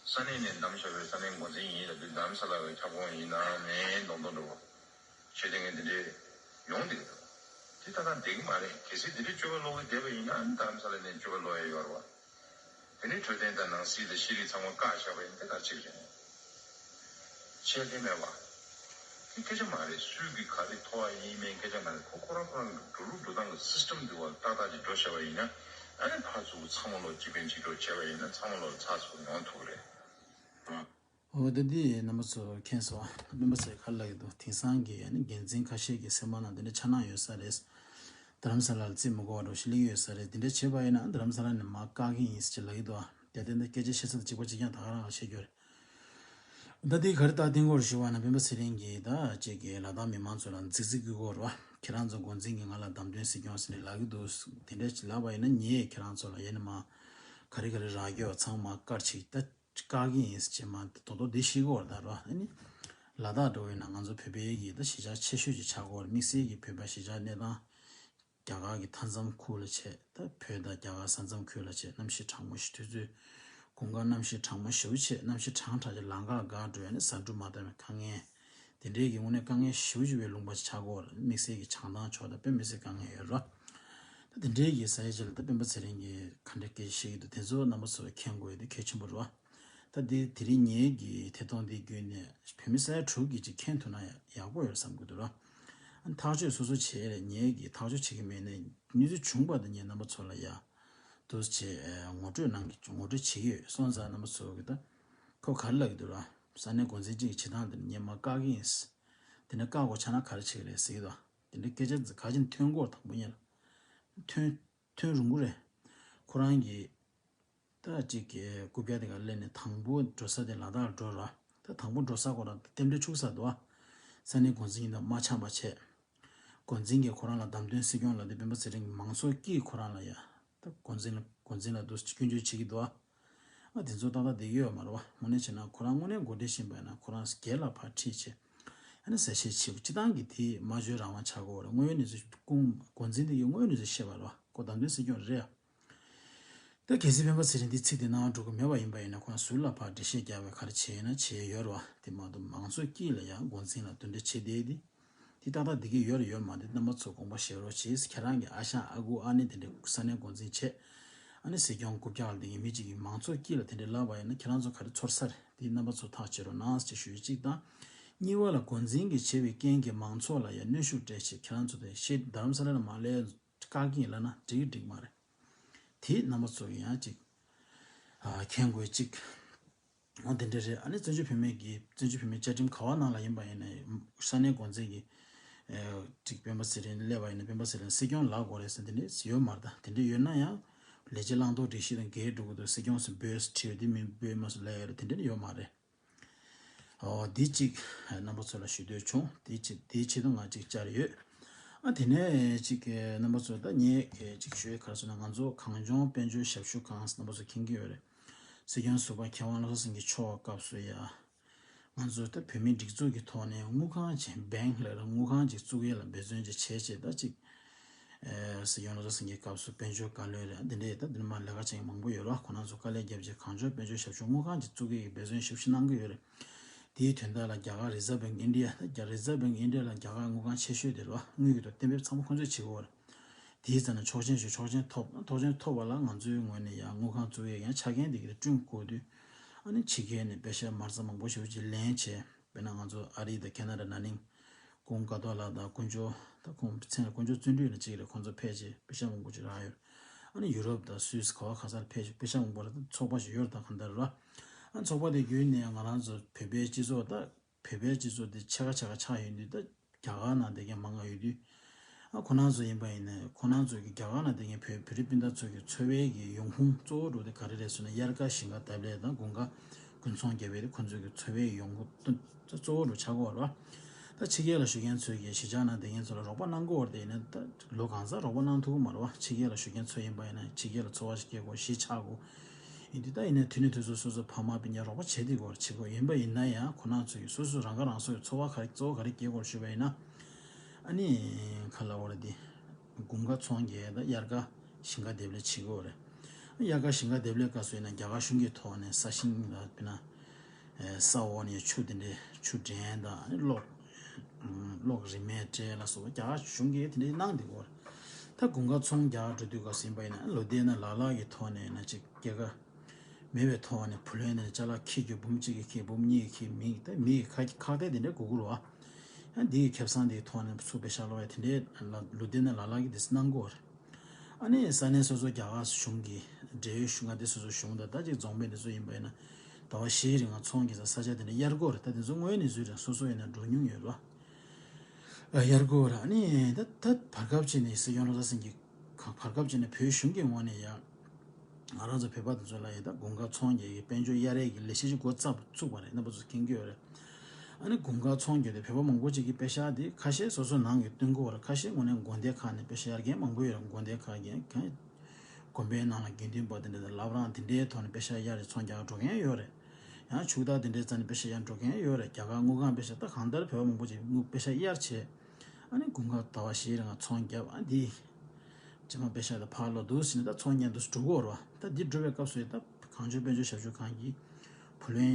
ས་གནས་ནས་འདམ་བཞག་པའི་ས་གནས་འགོ་འཛིན་ཡིན་ལབ་དུས་འདམ་ས་ལ་བའི་ཁྱབ་ཁོངས་ཡིན་ན་མིན་མདོག་མདོག་འདྲ་བོ་བྱས་ཏེ་ངས་འདི་འདྲའི་ཡོང་བསྡད་ཀྱི་འདུག་དེ་ད་ལྟ་འགྲིག་གི་མ་རེད། གལ་སྲིད་འདི་འདྲའི་སྤྱོད་པ་ལོག་གི་བསྡད་པ་ཡིན་ན་ཨ་ནི་རྡ་རམ་ས་ལ་ནས་སྤྱོད་པ་ལོག་ཡ་ཡོད་རེད་བ། དེ་ནས་འཕྲོད་བསྟེན་དང་ནང་སྲིད་དང་ཤེས་རིག་ཚང་མ་བཀག་བཞག་པ་ཡིན་ན་དེ་ག་ཅིག་རེད། ཆད་ལྷད་མེད་པ། དེ་སྐད་ཆ་མ་རེད། སུས་ཀྱིས་ག་རེ་ཐོབ་པ་ཡིན་མིན་སྐད་ཆ་མ་རེད། ཁོ་ཁོ་རང་ཁོ་རང་གི་འགྲོ་ལུགས་འགྲོ་སྟངས་ཀྱི་སིས་ཊམ་འདི་བ་ཏག་ཏག་ཅིག་འགྲོ་བྱས་པ་ཡིན་ན་ཨ་ནི་ཕར་ཚུར་ཚང་མ་ལོག་གཅིག་ཕན་གཅིག་གྲོགས་བྱས་པ་ཡིན་ན་ཚང་མ་ལོག་ཚགས་ཚུད་ཡོང་ཐུབ་ཀྱི་རེད། འོ་ད་འདི་རྣམ་པ་ཚོ་མཁྱེན་སོང་ཨ། སྤེན་པ་ཚེ་ག་རེ་ལབ་ཀྱི་འདུག་དེང་སང་གི་ཨ་ནི་འགན་འཛིན་ཁ་ཤས་ཀྱི་སེམས་པ་ནང་དེ་འདྲ་འཆར་སྣང་ཡོད་ས་རེད། རྡ་རམ་ས་ལ་ལ་རྩིས་མི་དགོས་པ་འདྲ་ཞིག་སླེབས་ཡོད་ས་རེད། དེ་འདྲ་བྱས་པ་ཡིན་ན་རྡ་རམ་ས་ལ་ནས་མར་བཀག་གི་ཡིན་ཟེར་ལབ་ཀྱི་འདུག་ཨ། དེ་དེ་འདྲ་སྐད་ཆ་བཤད་ས་དང་གཅིག་པ་གཅིག་རྐྱང་ད་ག་རང་ལ་བཤད་རྒྱུ་རེད། ད་འདི་ག་རེ་ལྟ་སྟེང་སྐོར་ཞུ་བ་ན་སྤེན་པ་ཚེ་རིང་གིས་ད་ཅིག་གི་ལ་དྭགས་མི་མང་ཚོ་ལ་རྫིག་རྫིག་སྐུལ་གོ་ར། ཁྱེད་རང་ཚོ་འགོ་འཛིན་གྱིས་ང་ལ་བདམས་ཐོན་སྲིད་སྐྱོང་ཟེར་ནས་ལབ་ཀྱི་འདུག་དེ་འདྲ་ཞིག་ལབ་པ་ཡིན་ན་ངས་ཁྱེད་རང་ཚོ་ལ་ཡ་ནས་མར་ག་རེ་ག་རེ་རག་རྒྱུ་ཚང་མ་བཀར་ཅིག་ད་བཀག་གི་ཡིན་ཟེར་ཅེས་མ་དོ་དོ་འདི་ཤེས་གོ་ར། ད་ར་ཨ་ནི་ལ་དྭགས་འགྲོ་བས་ན་ང་ཚོ་བོད་པའི་གི་ད་གཞིས་ཆགས་ཆེ་ཤོས་ཅིག་ཆགས་གོ་ར། དམིགས་བསལ་གྱི་བོད་པ་གཞིས་ཆགས་གནས་སྟངས། རྒྱ་གར་གྱི་མཐའ་མཚམས་ཁུལ་ལ་བྱས། ད་བོད་དང་རྒྱ་གར་ས་མཚམས་ཁུལ་ལ་བྱས། གནམ་གཤིས་གྲང་མོ་ཞིག་དུས་ཚོད་དགུན་ཁ་གནམ་གཤིས་གྲང་མོ་ཞེ་པོ་བྱས། གནམ་གཤིས་གྲང་དྲགས་ཀྱི་ལམ་ཁ་འགག་འགྲོ་ཡ་ནི་ཟ་འབྲུ་མ་བཏབ་པའི་དཀའ་ངལ། དེ་འདྲའི་གི་དངོས་གནས་དཀའ་ངལ་ཞེ་པོ་ཅིག་པའི་ལུང་པ་ཞིག་ཆགས་ཀྱི་ཡོད་རེད། དམིགས་བསལ་གྱི་བྱང་ཐང་ཕྱོགས་ད་དཔེ་མི་སྲིད་དཀའ་ངལ་ཡོད་རེད། ད་དེ་འདྲའི་གི་ས་ཡ་ཅིག་ལ་ད་སྤེན་པ་ཚེ་རིང་གིས་ག་འདྲའི་སྐད་ཆ་བཤད་ཀྱི་འདུག་དེ་ཚོ་རྣམ་པ་ཚོས་མཁྱེན་དགོས་ཡ་དེ་གལ་ཆེན་པོ་རེད་བ། ད་འདི་དེ་རིང་ངེད་ཀྱི་ཐད་གཏོང་འདི་བརྒྱུད་ནས་བོད་མི་ས་ཡ་དྲུག་གིས་ཅིག་མཁྱེན་ཐུབ་ན་ཡག་པོ་ཡོད་བསམ་གྱི་འདུག་ར། ཐག་གཅོད་སོ་སོ་བྱས་རེད། ངེད་ཀྱིས་ཐག་གཅོད་བྱེད་ཀྱི་མེད་ན་གནས་ཚུལ་བྱུང་བ་དང་ངེད་རྣམ་པ་ཚོ་ལ་ཡ་འདུག་བྱས་ངོ་སྤྲོད་གནང་གི་ངོ་སྤྲོད་བྱེད་ཀྱི་ཡོད། སོང་ཙང་རྣམ་པ་ཚོ་གིས་ད་ཁོ་ག་རེ་ལབ་ཀྱི་འདུག་ར། ས་གནས་འགོ་འཛིན་གཅིག་གི་བྱེད་སྟངས་དེ་ངས་མར་བཀག་གི་ཡིན། དེ་ནས་བཀག་དགོས་ཆགས་ན་ག་རེ་བྱེད་ཀྱི་རེད་ཟེར་གྱི་འདུག་དེ་འདྲའི་སྐད་ཆ་ག་ཅིག་ཐོན་གོ་དང་པོ་ཉིད་ལ་ཐོན་ཐོན་རུང་གི་རེད། ཁོ་རང་གིས། ད་ཅིག་གི་རྐུབ་བཀྱག་དེ་ག་ལེན་ནས་དང་པོ་འགྲོ་ས་དེ་ལ་དྭགས་ལ་འགྲོ་ར། ད་དང་པོ་འགྲོ་ས་ཁོ་རང་རྟེན་འབྲེལ་འཆུག་ས་འདུག་ཨ། ས་གནས་འགོ་འཛིན་དང་མ་འཆམ་པ་བྱས། འགོ་འཛིན་གྱིས་ཁོ་རང་ལ་བདམས་ཐོན་སྲིད་སྐྱོང་ལ་དེ་སྤེན་པ་ཚེ་རིང་གི་མང་ཚོགས་ཀྱིས་ཁོ་རང་ལ་ཡ། ད་འགོ་འཛིན་ལ་འགོ་འཛིན་ལ་འདུག་སྐྱོན་བརྗོད་བྱེད་ཀྱི་འདུག་ཨ། ཨ་དེ་ཚོ་ཏག་ཏག་བསྡད་ཀྱི་ཡོད་མ་རེད་བ། དངོས་གནས་བྱས་ན་ཁོ་རང་དངོས་གནས་འགོ་ཁྲིད་བཞིན་པ་ཡིན་ན་ཁོ་རང་སྒེར་ལ་ཕར་ཁྲིད་བྱས། ཨ་ནི་ཟ་བཤད་བྱེད་དགོས། སྤྱི་བཏང་གི་དེ་སྨྲ་བརྗོད་རང་དབང་ཆགས་ཀྱི་ཡོད་རེད། དངོས་ཡོད་གནས་ཚུལ་ཁོང་འགོ་འཛིན་དེ་གིས་དངོས་ཡོད་གནས་ཚུལ་བཤད་པ་རེད་བ། ཁོ་བདམས་ཐོན་སྲིད་སྐྱོང་རེད་ཨ། ད་གལ་སྲིད་སྤེན་པ་ཚེ་རིང་འདི་ཚིག་དེ་གནང་འགྲོ་གི་མེད་པ་ཡིན་པ་ཡིན་ན་ཁོ་རང་ཟུར་ལ་ཕར་འགྲེལ་བཤད་རྒྱག་པའི་ག་རེ་བྱས་ཡོད་ན་བྱས་ཡོད་རེད་བ། དེ་མ་གཏོགས་མང་ཚོགས་དཀྱིལ་ལ་ཡང་འགོ་འཛིན་ལ་དེ་འདྲ་བྱེད་བསྡད་དེ། དེ་ཏག་ཏག་འདི་གི་ཡོད་རེད་ཡོད་མ་རེད་རྣམ་པ་ཚོ་དགོངས་པ་བཞེས་རོགས་བྱེད། ཁྱེད་རང་གི་ཨ་ཞང་ཨ་ཁུ་ཨ་ནེ་དེ་འདྲའི་ས་གནས་འགོ་འཛིན་བྱས། ཨ་ནི་སྲིད་སྐྱོང་རྐུབ་བཀྱག་ལ་འདི་གི་མི་གཅིག་གིས་མང་ཚོགས་དཀྱིལ་ལ་དེ་འདྲའི་ལབ་པ་ཡིན་ན་ཁྱེད་རང་ཚོ་ག་རེ་ཚོར་ས་རེད། དེ་རྣམ་པ་ཚོ་ཐག་བཅད་རོགས་གནང་ཞེས་ཞུ་ཡ་གཅིག་དང་། གཉིས་པ་ལ་འགོ་འཛིན་གྱིས་བྱས་པའི་རྐྱེན་གྱིས་མང་ཚོགས་ལ་ཡང་གནོན་ཤུགས་སྤྲད་བྱས་ཁྱེད་རང་ཚོ་དེ་ཤེས་རྡ་རམ་ས་ལ་ལ་མ་སླེབས། བཀག་གི་ཡིན་ལབ་ན་འགྲིག་གི་འགྲིག་མ་རེད། དེ་རྣམ་པ་ཚོ་གི་ཡང་ཅིག་ཨ་མཁྱེན་དགོས་ཅིག་འོ་དེ་འདྲ་རེད། ཨ་ནི་བཙན་བྱོལ་བོད་མི་གི་བཙན་བྱོལ་བོད་མིའི་བཅའ་ཁྲིམས་ག་བ་ནང་ལ་ཡིན་པ་ཡིན་ནའི་ས་གནས་འགོ་འཛིན་གྱི་ཨ་ཅིག་སྤེན་པ་ཚེ་རིང་སླེབས་པ་ཡིན་ན་སྤེན་པ་ཚེ་རིང་སྲིད་སྐྱོང་ལབ་དགོས་རེད་ཟེར་དེ་འདྲ་ཡོད་མ་རེད། ད་དེ་འདྲ་ཡོད་ན་ཡང་ལས་བྱེད་བླང་དོར་སྒྲིག་གཞི་དང་འགལ་འགྲོ་གི་འདུག་སྲིད་སྐྱོང་ཟེར་འབོད་ཟེར་བྲིས་པ་དེ་མིན་འབོད་མ་སོང་ལབ་ཡ་རེད། དེ་འདྲ་ཡོད་མ་རེད། ཨོ་འདི་གཅིག་རྣམ་པ་ཚོ་ལ་ཞུ་འདོད་བྱུང་། དེའི་ཆེད་དེའི་ཆེད་དུ་ང་གཅིག་བཅར་ཡོད། ཨ་དེ་ནས་གཅིག་རྣམ་པ་ཚོ་ད་ངས་གཅིག་ཞུ་ཡས་ག་རེ་ཟེར་ན་ང་ཚོ་གངས་ལྗོངས་དཔལ་འབྱོར་ཞབས་ཞུ་ཁང་རྣམ་པ་ཚོ་མཁྱེན་གྱི་ཡོད་རེད། སྲིད་སྐྱོང་ཟུར་པ་མཁས་དབང་བློ་བཟང་སེང་གེ་མཆོག་སྐབས་སུ་ཡ། ང་ཚོ་ད་བོད་མིའི་སྒྲིག་འཛུགས་ཀྱི་ཐོག་ནས་དངུལ་ཁང་ཅིག་བེང་ལ་ར་དངུལ་ཁང་ཅིག་བཙུགས་ཡས་ལ་འབད་བརྩོན་ཅིག་བྱས་བྱས་ད་གཅིག་ཨེ་སྲིད་སྐྱོང་བློ་བཟང་སེང་གེའི་སྐབས་སུ་དཔལ་འབྱོར་བཀའ་བློན་རེད། འདི་འདྲའི་ད་འདི་ནས་མར་ལས་ཀ་བྱེད་མཁན་མང་པོ་ཡོད་རེད། ཁོང་རྣམ་ཚོ་དཀའ་ལས་བརྒྱབ་བྱས་གངས་ལྗོངས་དཔལ་འབྱོར་ཞབས་ཞུ་དངུལ་ཁང་ཅིག་བཙུགས་ཡས་ཀྱི་འབད་བརྩོན་ཞེ་པོ་ཅིག་གནང་གི་ཡོད་རེད། དེའི་དོན་དག་ལ་རྒྱ་གར་Reserve Bank India ད་རྒྱ་Reserve Bank India ལ་རྒྱ་གར་དངུལ་ཁང་ཆེ་ཤོས་དེ་རེད་བ། དངུལ་གྱི་ཐོག་གཏན་འབེབས་ཚང་མ་ཁོང་ཚོས་བྱེད་ཀྱི་ཡོད་རེད། དེའི་རྩ་ནས་ཆོག་མཆན་ཞུ་ཆོག་མཆན་ཐོབ་ཆོག་མཆན་ཐོབ་པ་ལ་ང་ཚོའི་ངོས་ནས་ཡང་དངུལ་ཁང་བཙུགས་ཡས་ཡང་ཆ་རྐྱེན་དེ་ག་རེ་བསྐྲུན་དགོས་དུས་ཨ་ནི་ཕྱི་རྒྱལ་ནས་པེ་ཤ་མ་རྩ་མང་པོ་ཞེ་པོ་ཅིག་ལེན་བྱས། དཔེར་ན་ང་ཚོ་ཨ་རི་དང་ཁེ་ན་ཌ་ན་ནིང་ཀུང་དཀའ་ཐོག་ལགས་དང་དཀོན་མཆོག་ད་ཁོང་མཚན་ལ་དཀོན་མཆོག་བརྩོན་འགྲུས་ལ་གཅིག་རེད། ཁོང་ཚོ་ཕལ་ཆེར་པེ་ཤ་མང་པོ་ཅིག་རག་ཡོད། ཨ་ནི་ཡུ་རོབ་དང་སུད་སི་ག་བ་ག་ས་ལ་ཕལ་ཆེར་པེ་ཤ་མང་པོ་རག་ད་ཚོགས་པ་ཞིག་ཡོད་རེད། ད་གང་ལྟར་ར་ཨ་ཚོགས་པ་དེ་བརྒྱུད་ནས་ང་རང་ཚོ་བོད་པའི་སྤྱི་ཚོགས་ད་བོད་པའི་སྤྱི་ཚོགས་དེ་ཕྱེད་ཀ་ཕྱེད་ཀ་ཆགས་ཡོད་དུས་ད་རྒྱ་གར་ནང་བསྡད་མཁན་མང་ང་ཡོད་དུས་ ཨ་ཁོ་རང་ཚོ་ཡིན་པ་ཡིན་ན་ཁོ་རང་ཚོ་གི་རྒྱ་གར་ནང་བསྡད་མཁན་བོད་བོད་རིགས་སྤུན་ཟླ་ཚོ་གི་འཚོ་བའི་གི་ཡོང་ཁུངས་གཙོ་བོ་འགྲོ་དེ་ག་རེ་རེད་ཟེར་ན། དབྱར་ཁ་ཞིང་ཁ་འདེབས་ལས་དང་དགུན་ཁ་དགུན་ཚོང་རྒྱག་པའི་ཁོ་ཚོ་གི་འཚོ་བའི་ཡོང་ཁུངས་གཙོ་བོ་འགྲོ་ཆགས་ཀྱི་ཡོད་རེད་བ། ད་ཕྱི་རྒྱལ་ལ་བཞུགས་མཁན་ཚོས་ཀྱི་གཞིས་ཆགས་ནང་བསྡད་མཁན་ཚོ་ལ་རོགས་པ་གནང་གི་ཡོད་རེད་དེ། ཡིན་ན་ད་ལོ་གང་ཚ་རོགས་པ་གནང་ཐུབ་ཀྱི་མ་རེད་བ། ཕྱི་རྒྱལ་ལ་བཞུགས་མཁན་ཚོ་ཡིན་པ་ཡིན་ན་ཕྱི་རྒྱལ་ལ་འཚོ་བ་ཞིག་སྐྱེལ་དགོས། གཞིས་ཆགས་དགོས། ཡིན་དུས་ད་ཡིན་ན་དུས་ནས་དུས་སུ་སོ་སོ་ཕ་མ་སྤུན་ཀྱག་རོགས་པ་བྱེད་དེ་དགོས་རེད། བྱེད་དགོས། ཡིན་པ་ཡིན་ན་ཡང་ཁོ་རང་ཚོ་ཡི་སོ་སོ་རང་ཁ་རང་གསོ་ཡི་འཚོ་བ་ག་རེ་གཙོ་བོ་ག་རེ་སྐྱེལ་དགོས་རེད་ཞུས་པ་ཡིན་ན། ཨ་ནི་ག་ལབ་དགོས་རེད་དེ། དགུན་ཁ་ཚོང་རྒྱག་དང་དབྱར་ཁ་ཞིང་ཁ་འདེབས་ལས་བྱེད་དགོས་རེད། དབྱར་ཁ་ཞིང་ཁ་འདེབས་ལས་སྐབས་སུ་ཡིན་ན་རྒྱ་གར་གཞུང་གི་ཐོག་ནས་ས་ཞིང་ལ་དཔེར་ན། ས་འོག་ནས་ཆུ་དེ་འདྲའི་ཆུ་འདྲེན་དང་གློག་གློག་རིན་མེད་སྤྲད་ལ་སོགས་པ་རྒྱ་གར་གཞུང་གིས་དེ་འདྲའི་གནང་བསྡད་ཡོད་རེད། ད་དགུན་ཁ་ཚོང་རྒྱག་འགྲོ་དུས་སྐབས་ཡིན་པ་ཡིན་ན་ལོ་ཟླའི་ནང་ལ་ལག་གི་ཐོག་ནས་ཡིན་ན་ཅིག་སྐྱེད་ཀ་མེད་པའི་ཐོག་ནས་བུ་ལོན་ནས་ཅ་ལག་འཁྱེར་རྒྱུ། འབུམ་གཅིག་གིས་འཁྱེར། འབུམ་གཉིས་ཀྱིས་འཁྱེར། མི་ད་མི་ཡི་ཁ་ཁག་ཐེག་དེ་འདྲའི་དགོས་ཀྱི་རེད་བ། ཡང་འདི་ཡི་ཁེ་བཟང་དེའི་ཐོག་ནས་ཚུར་པེ་ཤག་སློག་ཡ་དེ་འདྲའི་ལ་ལོ་ཟླའི་ནང་ལ་ལག་གིས་དེ་གནང་གི་ཡོད་རེད། ཨ་ནི་ས་གནས་སོ་སོ་རྒྱ་གར་གཞུང་གི་འབྲེལ་ཡོད་གཞུང་ང་དེ་སོ་སོ་གཞུང་དང་ད་ཅིག་རྫོང་དཔོན་དེ་ཚོ་ཡིན་པ་ཡིན་ན་ཟླ་བ་བཞིའི་རིང་ལ་ཚོང་རྒྱག་ས་ས་ཆ་དེ་འདྲ་གཡར་གྱི་ཡོད་རེད། ད་དེ་ཚོ་དངོས་གནས་ཚུལ་རེད། སོ་སོ་ཡིན་ན་འགྲོ་མྱོང་ཡོད་རེད་བ། གཡར་གྱི་ཡོད་རེད། ཨ་ནི་ད་ད་བར་སྐབས་ཅིག་ནས་སྲིད་སྐྱོང་བློ་བཟང་སེང་གེ་བར་སྐབས་ཅིག་ནས་བོད་གཞུང་གི་ངོས་ནས་ཡ། ང་རང་ཚོ་བོད་པ་དེ་ཚོ་ལ་ཡ་ད་དགུན་ཁ་ཚོང་རྒྱག་གི་དཔལ་འབྱོར་གཡར་ཡས་ཀྱི་ལས་གཞི་ཞིག་འགོ་བཙུགས་པ་རེད། རྣམ་པ་ཚོ་མཁྱེན་གྱི་ཡོད་རེད། ཨ་ནི་དགུན་ཁ་ཚོང་རྒྱག་དུས་བོད་པ་མང་པོ་ཅིག་གིས་པེ་ཤག་དེ་ཁ་ཤས་སོ་སོའི་ནང་གི་བཏོན་གྱི་ཡོད་རེད། ཁ་ཤས་དངོས་གནས་དགོན་སྡེ་ཁག་ནས་པེ་ཤག་གཡར་མཁན་མང་པོ་ཡོད་རེད། དགོན་སྡེ་ཁག་གི་གང་དགོན་པའི་ནང་ལ་དགེ་འདུན་པ་དེ་འདྲ་དང་བླ་བྲང་དེ་འདྲའི་ཐོག་ནས་པེ་ཤག་གཡར་རེ་ཚོང་རྒྱག་འགྲོ་མཁན་ཡོད་རེད། ཡང་ཕྱུག་བདག་དེ་འདྲའི་རྩ་ནས་པེ་ཤག་གཡར་འགྲོ་མཁན་ཡོད་རེད། རྒྱ་གར་དངུལ་ཁང་པེ་ཤག་ད་གང་ལྟར་བོད་པ་མང་པོ་ཅིག་དངུལ་པེ་ཤག་གཡར་བྱས། ཨ་ནི་དགུན་ཁ་ཟླ་བ་བཞིའི་རིང་ལ་ཚོང་བརྒྱབ། ཨ་འདི་རྗེས་མ་པེ་ཤག་དེ་ཕར་སློག་འདུག་ཟེར་ནས་ད་ཚོང་གཉེར་འདུག་སེ་འགྲོ་གི་ཡོད་རེད་བ། ད་འདི་འགྲོ་བའི་སྐབས་སུ་ཡང་ད་གངས་ལྗོངས་དཔལ་འབྱོར་ཞབས་ཞུ་ཁང་གིས་བུ་ལོན་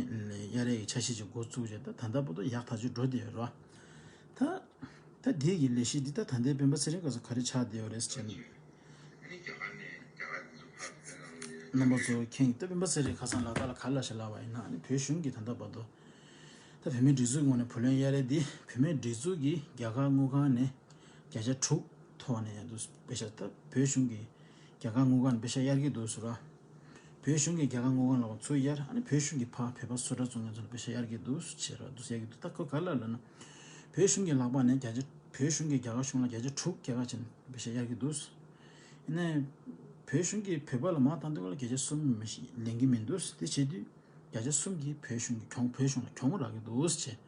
གཡར་ཡས་ཀྱི་འཆར་གཞི་ཅིག་འགོ་བཙུགས་བྱས། ད་ད་ལྟ་བར་དུ་ཡག་ཐག་ཆོད་འགྲོ་བསྡད་ཡོད་རེད་བ། ད་ད་འདི་གི་ལས་གཞི་འདི་ད་ད་ལྟའི་སྤེན་པ་ཚེ་རིང་སྐབས་སུ་ག་རེ་ཆགས་བསྡད་ཡོད་རེད་ཟེར་ན། རྣམ་པ་ཚོ་མཁྱེན་གྱི། ད་སྤེན་པ་ཚེ་རིང་ཁ་སང་ལ་དྭགས་ལ་ག་རེ་ལབ་ཤག་ལབ་པ་ཡིན་ན། ཨ་ནི་བོད་གཞུང་གིས་ད་ལྟ་བར་དུ་ད་བོད་མིའི་སྒྲིག་འཛུགས་ངོས་ནས་བུ་ལོན་གཡར་ཡས་འདི་བོད་མིའི་སྒྲིག་འཛུགས་ཀྱིས་རྒྱ་གར་དངུལ་ཁང་ནས་བརྒྱ་ཆ་དྲུག་ཐོག་ནས་ཡར་འདུག་པེ་ཤག་ད་བོད་གཞུང་གིས་རྒྱ་གར་དངུལ་ཁང་ནས་པེ་ཤག་གཡར་གྱི་འདུག་ཟེར་བ། བོད་གཞུང་གིས་རྒྱ་གར་དངུལ་ཁང་ལ་ཚུར་གཡར། ཨ་ནི་བོད་གཞུང་གིས་ཕར་བོད་པ་སུ་འདྲ་བཙོང་མཁན་ཚོ་ལ་པེ་ཤག་གཡར་གྱི་འདུག་ཟེར་བ་འདུག་ཟེར་གྱི་འདུག་ད་ཁོས་ག་རེ་ལབ་ལབ་ན། བོད་གཞུང་གི་ལག་པ་ནས་བརྒྱ་ཆ་བོད་གཞུང་གིས་རྒྱ་གར་གཞུང་ལ་བརྒྱ་ཆ་དྲུག་རྒྱ་གར་ཕྱིན་པེ་ཤག་གཡར་གྱི་འདུག་ཡིན་ནའི་བོད་གཞུང་གིས་བོད་པ་ལ་མར་བཏང་དུས་ལ་བརྒྱ་ཆ་གསུམ་ལེན་གྱི་མི་འདུག་དེ་བྱེད་དུས་བརྒྱ་ཆ་གསུམ་གྱིས་བོད་གཞུང་གི་གྱོང་བོད་གཞུང་ལ་གྱོང་རག་གི་འདུག་ཟེར།